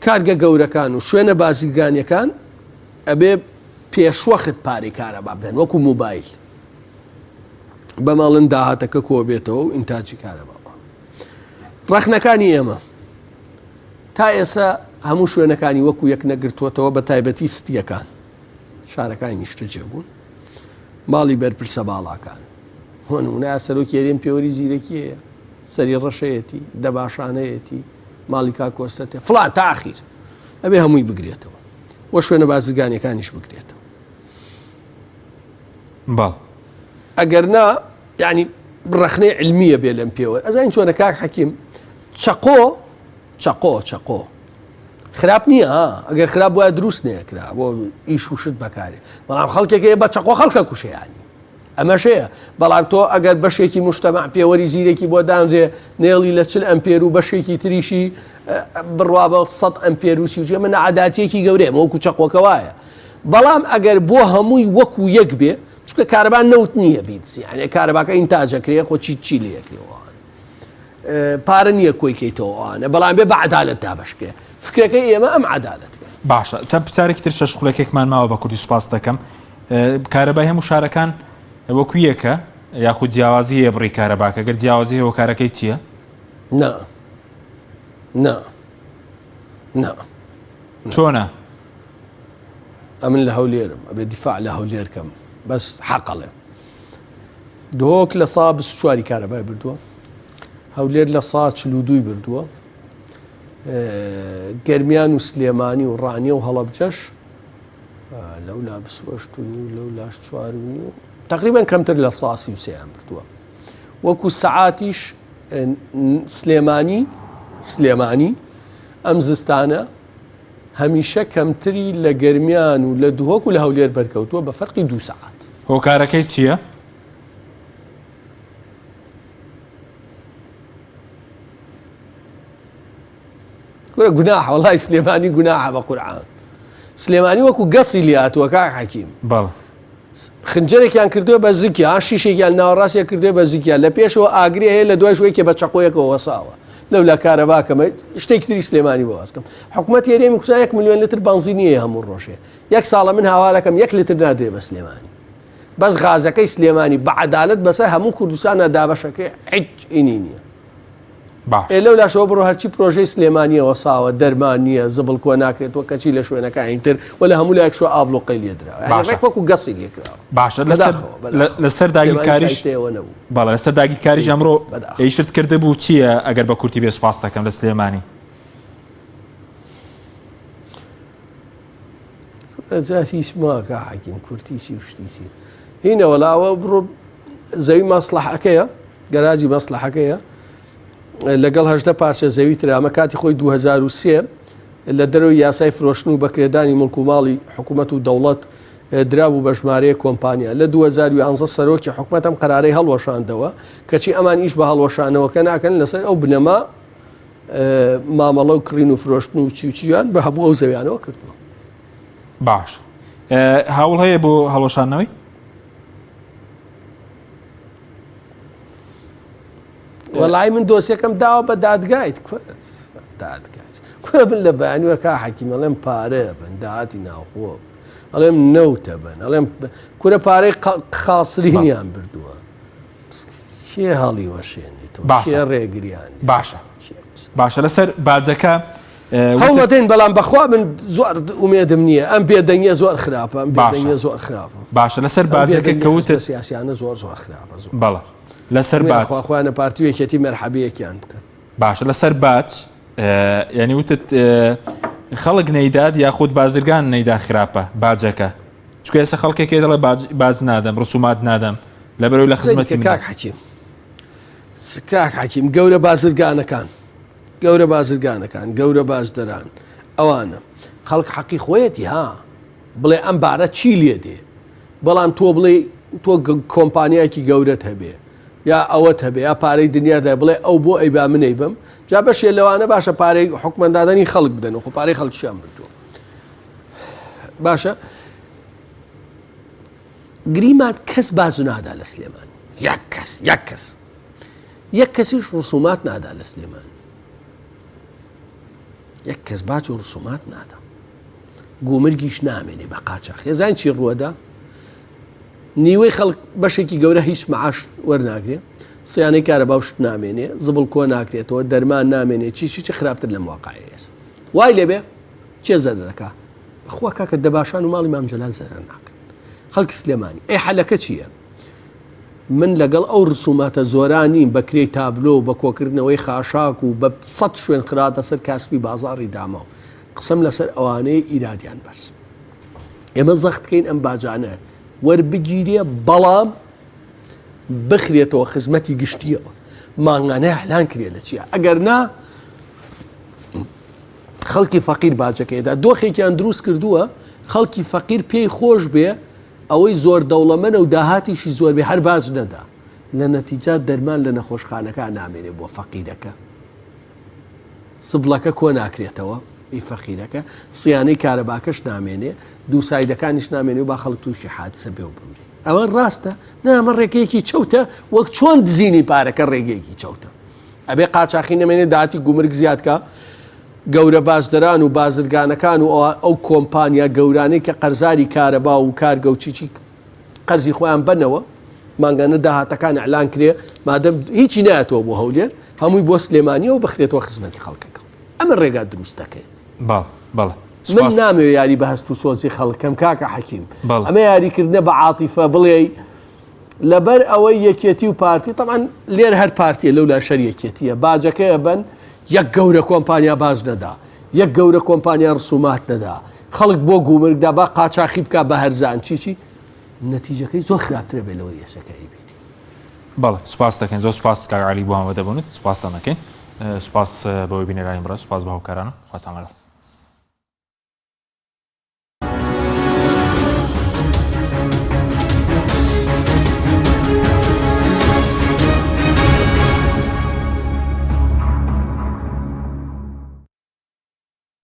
کارگە گەورەکان و شوێنە بازرگانیەکان ئەبێ پێشوەخت پارەی کارەبا بدەن وەکو موبایل بەماڵن داهاتەکە کۆبێتەوە و ئینتاجی کارەبا ڕەخنەکانی ئێمە تا ئێستا هەموو شوێنەکانی وەکو یەک نەگرتووەتەوە بە تایبەتی ستیەکان شارەکانی نیشتەجێ بوون ماڵی بەرپرسە باڵاکان بۆ نمونە سەرۆکی هەرێم پێوەری زیرەکی هەیە سەری ڕەشەیەتی دەباشانەیەتی ماڵی کاک کۆسرەتێ فڵان تا ئاخیر ئەبێ هەمووی بگرێتەوە وە شوێنە بازرگانیەکانیش بگرێتەوە بەڵ ئەگەر نا یعنی ڕەخنەی علمیە بێ لەم پێوە ئەزانین چۆنە کاک حەکیم چەقۆ چەقۆ چەقۆ خراپ نییە ئەگەر خراپ وایە دروست نەکرا بۆ ئیش و شت بەکارێ بەڵام خەڵکێک هەیە بە چەقۆ خەڵکە کوشیانی ئەمەش هەیە، بەڵام تۆ ئەگەر بەشێکی موجتەمەع پێوەری زیرەکی بۆ دانرێ نەیەڵی لە چل ئەمپێر و بەشێکی تریشی بڕوا بە سەد ئەمپێر و سی و چی ئەمە ناعەدالەتییەکی گەورەیە ئەمە وەکو چەقۆکە وایە بەڵام ئەگەر بۆ هەمووی وەکو یەک بێ چونکە کارەبا نەوت نییە بیدزی یعنی کارەباکە ئینتاجەکرێ خۆ چی چی لێ یەکرێەوە پارە نییە کۆی کەیتەوە ئەوانە بەڵام بێ بە عەدالەت دابەشکرێ فکرەکەی ئێمە ئەم عەدالەت باشە چەند پرسیارێکی تر شەش خولەکێکمان ماوە بە کوردی سوپاس دەکەم. کارەبای هەموو شارەکان وەکو یەکە یاخود جیاوازی هەیە بڕی کارەباکە گەر جیاوازی هەیە هۆکارەکەی چییە؟ نا نا نا چۆنە؟ ئەمن لە هەولێرم ئەبێ دیفاع لە هەولێر کەم بەس حەقەڵێ دهۆک لە سا 24 کارەبای بردووە هەولێر لە سا 42 بردووە گەرمیان و سلێمانی و ڕانیە و هەڵەبجەش لەو لا بسوەشت و نیو لەو لاش چوار و نیو تقریبا کەمتر لە ساسی و سیان بردووە وەکو سەعاتیش سلێمانی سلێمانی ئەم زستانە هەمیشە کەمتری لە گەرمیان و لە دهۆک و لە هەولێر بەرکەوتووە بە فەرقی دوو سەعات. هۆکارەکەی چییە؟ کورە گوناحە وەڵای سلێمانی گوناحە بە قورعان سلێمانی وەکو گەسی لاتوە کاک حەکیم بەڵێ خنجەرێکیان کردووە بە زکیان شیشێکیان ناوەڕاستیان کردووە بە زکیان لە پێشەوە ئاگری هەیە لە دوای شوێکێ بە چەقۆیەکەوە وەساوە لەو لە کارەباکەمە شتێکی تری سلێمانی بۆ باس کەم حکوومەت هەرێمی کوردستان یەک ملیۆن لتر بەنزین نییە هەموو ڕۆژێ یەک ساڵە من هاوارەکەم یەک لتر نادرێ بە سلێمانی بەس غازەکەی سلێمانی بە عەدالەت بەسەر هەموو کوردستانە دابەشەکەی هیچ ئینی نییە باش. ئێ لەو لاشەوە بڕۆ هەرچی پرۆژەی سلێمانیە وەساوە دەرمان نییە زبڵ کۆ ناکرێتەوە کەچی لە شوێنەکانی تر و لە هەموو لایەک شوە ئابڵوقەی لێ دراوە یانی باشە. ڕێک وەکو گەسی لێ کراوە باشە لەسەر بەداخەوە بەداخەوە لەسەر سلێمانی داگیرکاریش شایستەی ئەوە نەبوو بەڵێ لەسەر داگیرکاریش پێی ئەمڕۆ بکرێت بەداخەوە. ئیشت کردبوو چییە ئەگەر بە کورتی بێ سوپاست دەکەم لە سلێمانی؟ کورە جا هیچ ماکە حەکیم کورتی چی و شتی چی هینە وەلا ئەوە بڕۆ زەوی مەسڵەحەکەیە گەراجی مەسڵەحەکەیە لەگەڵ 18 پارچە زەوی ترە ئەمە کاتی خۆی 2003 لە دەرەوەی یاسای فرۆشتن و بەکرێدانی مڵک و ماڵی حکوومەت و دەوڵەت درابوو بە ژمارەیە کۆمپانیا لە 2011 سەرۆکی حکومەت ئەم قەرارەی هەڵوەشاندەوە کەچی ئەمان ئیش بە هەڵوەشانەوەکە ناکەن لەسەر ئەو بنەما مامەڵە و کڕین و فرۆشتن و چی و چیان بە هەموو ئەو زەویانەوە کردووە. باش هەوڵ هەیە بۆ هەڵوەشاندنەوەی؟ وەڵی من دۆسیەکەم داوە بە دادگایت کورت دادگای کورە من لە بەیانیوە کا حەکیم ئەڵێم پارە بن داهاتی ناوخۆ ئەڵێم نەوتە بن ئەڵێم کورە پارەی خاسرینیان بردووە کێ هەڵی وەشێنێتەوە باشە. کێ ڕێگریان لێ باشە باشە لەسەر باجەکە هەوڵەدەین بەڵام بەخوا من زۆر ئومێدم نییە ئەم بێدەنگیە زۆر خراپە ئەم بێدەنگیە زۆر خراپە باشە لەسەر باجەکە کەوتت سیاسیانە زۆر زۆر خراپە زۆر بەڵێ لەسەر باج خوا خۆیانە پارتی و یەکێتی مەرحەبەیەکیان بکەن باشە لەسەر باج یعنی وتت خەڵک نەیدات یاخود بازرگان نەیدا خراپە باجەکە چونکە ئێستا خەڵکێک هەیە دەڵێ باج باج نادەم ڕسومات نادەم لەبەرەوەی لە خزمەتی کاک حەکیم کاک حەکیم گەورە بازرگانەکان گەورە بازرگانەکان گەورە باجدەران ئەوانە خەڵک حەقی خۆیەتی ها بڵێ ئەم بارە چی لێ دێ بەڵام تۆ بڵێ تۆ کۆمپانیایەکی گەورەت هەبێ یا ئەوەت هەبێ یا پارەی دنیادا بڵێ ئەو بۆ ئەی با منەی بم جا بەشێ لەوانە باشە پارەی حکومەندادانی خەڵک بدەن و خۆ پارەی خەڵکیان بردووە باشە گریمان کەس باج نادا لە سلێمانی یەک کەس یەک کەس یەک کەسیش ڕسومات نادا لە سلێمانی یەک کەس باج و ڕسومات نادا گومرگیش نامێنێ بە قاچاخ ێزان چی ڕووەدا نیوەی خەڵک بەشێکی گەورە هیچ معاش وەرناگرێ سیانەی کارەبا و شت نامێنێ زبڵ کۆ ناکرێتەوە دەرمان نامێنێ چی چی چی خراپتر لەم واقعەیە وای لێبێ کێ زەرەرەکا بەخوا کاکە دەباشان و ماڵی مام جەلال زەرەر ناکەن خەڵکی سلێمانی ئەی حەلەکە چییە؟ من لەگەڵ ئەو رسوماتە زۆرا نیم بە کرێی تابلۆ و بە کۆکردنەوەی خاشاک و بە سەد شوێن خراتە سەر کاسپی بازاڕی داماو قسەم لەسەر ئەوانەیە ئیرادیان بەرز ئێمە زەخت کەین ئەم باجانە وەربگیرێ بەڵام بخرێتەوە خزمەتی گشتیەوە مانگانە ئەعلان کرێ لە چیە ئەگەر نا خەڵکی فەقیر باجەکەیدا دۆخێکیان دروست کردووە خەڵکی فەقیر پێی خۆش بێ ئەوەی زۆر دەوڵەمەنە و داهاتیشی زۆر بێ هەر باج نەدا لە نەتیجا دەرمان لە نەخۆشخانەکان نامێنێ بۆ فەقیرەکە سبڵەکە کۆ ناکرێتەوە ئی فەقیرەکە سیانەی کارەباکەش نامێنێ دووسایدەکانیش نامێنێ و با خەڵک تووشی حادسە بێ و بمرێ ئەوە ڕاستە نامە ڕێگەیەکی چەوتە وەک چۆن دزینی پارەکە ڕێگەیەکی چەوتە ئەبێ قاچاخی نەمێنێ داهاتی گومرگ زیاد کا. گەورە باجدەران و بازرگانەکان و ئەو کۆمپانیا گەورانەی کە قەرزاری کارەبا و کارگە و چیچی قەرزی خۆیان بەنەوە مانگانە داهاتەکان ئەلان کرێ مادەم هیچی نایەتەوە بۆ هەولێر هەمووی بۆ سلێمانیەوە بخرێتەوە خزمەتی خەڵکەکە ئەمە ڕێگا دروست دەکەی بەڵێ من نامەوێ یاری بە هەست و سۆزی خەڵکەم کاکە حەکیم ئەمە یاریکردنە بە عاتیفە بڵێ لەبەر ئەوەی یەکێتی و پارتی تەبعەن لێرە هەر پارتیە لەولا شەر یەکێتیە باجەکەی ئەبەن یەک گەورە کۆمپانیا باج نەدا یەک گەورە کۆمپانیا ڕسومات نەدا خەڵک بۆ گومرگدا با قاچاخی بکا بە هەرزان چی چی نەتیجەکەی زۆر خراپترە بێ لەوەی ئێسەکە ئەیبینی. بەڵێ سوپاس دەکەین زۆر سوپاس کاک عەلی بۆ ئامادەبوونت سوپاستان دەکەین سوپاس بەوەی بینەرانی بەڕێز سوپاس بە هاوکارانم خواتان لەگەڵ.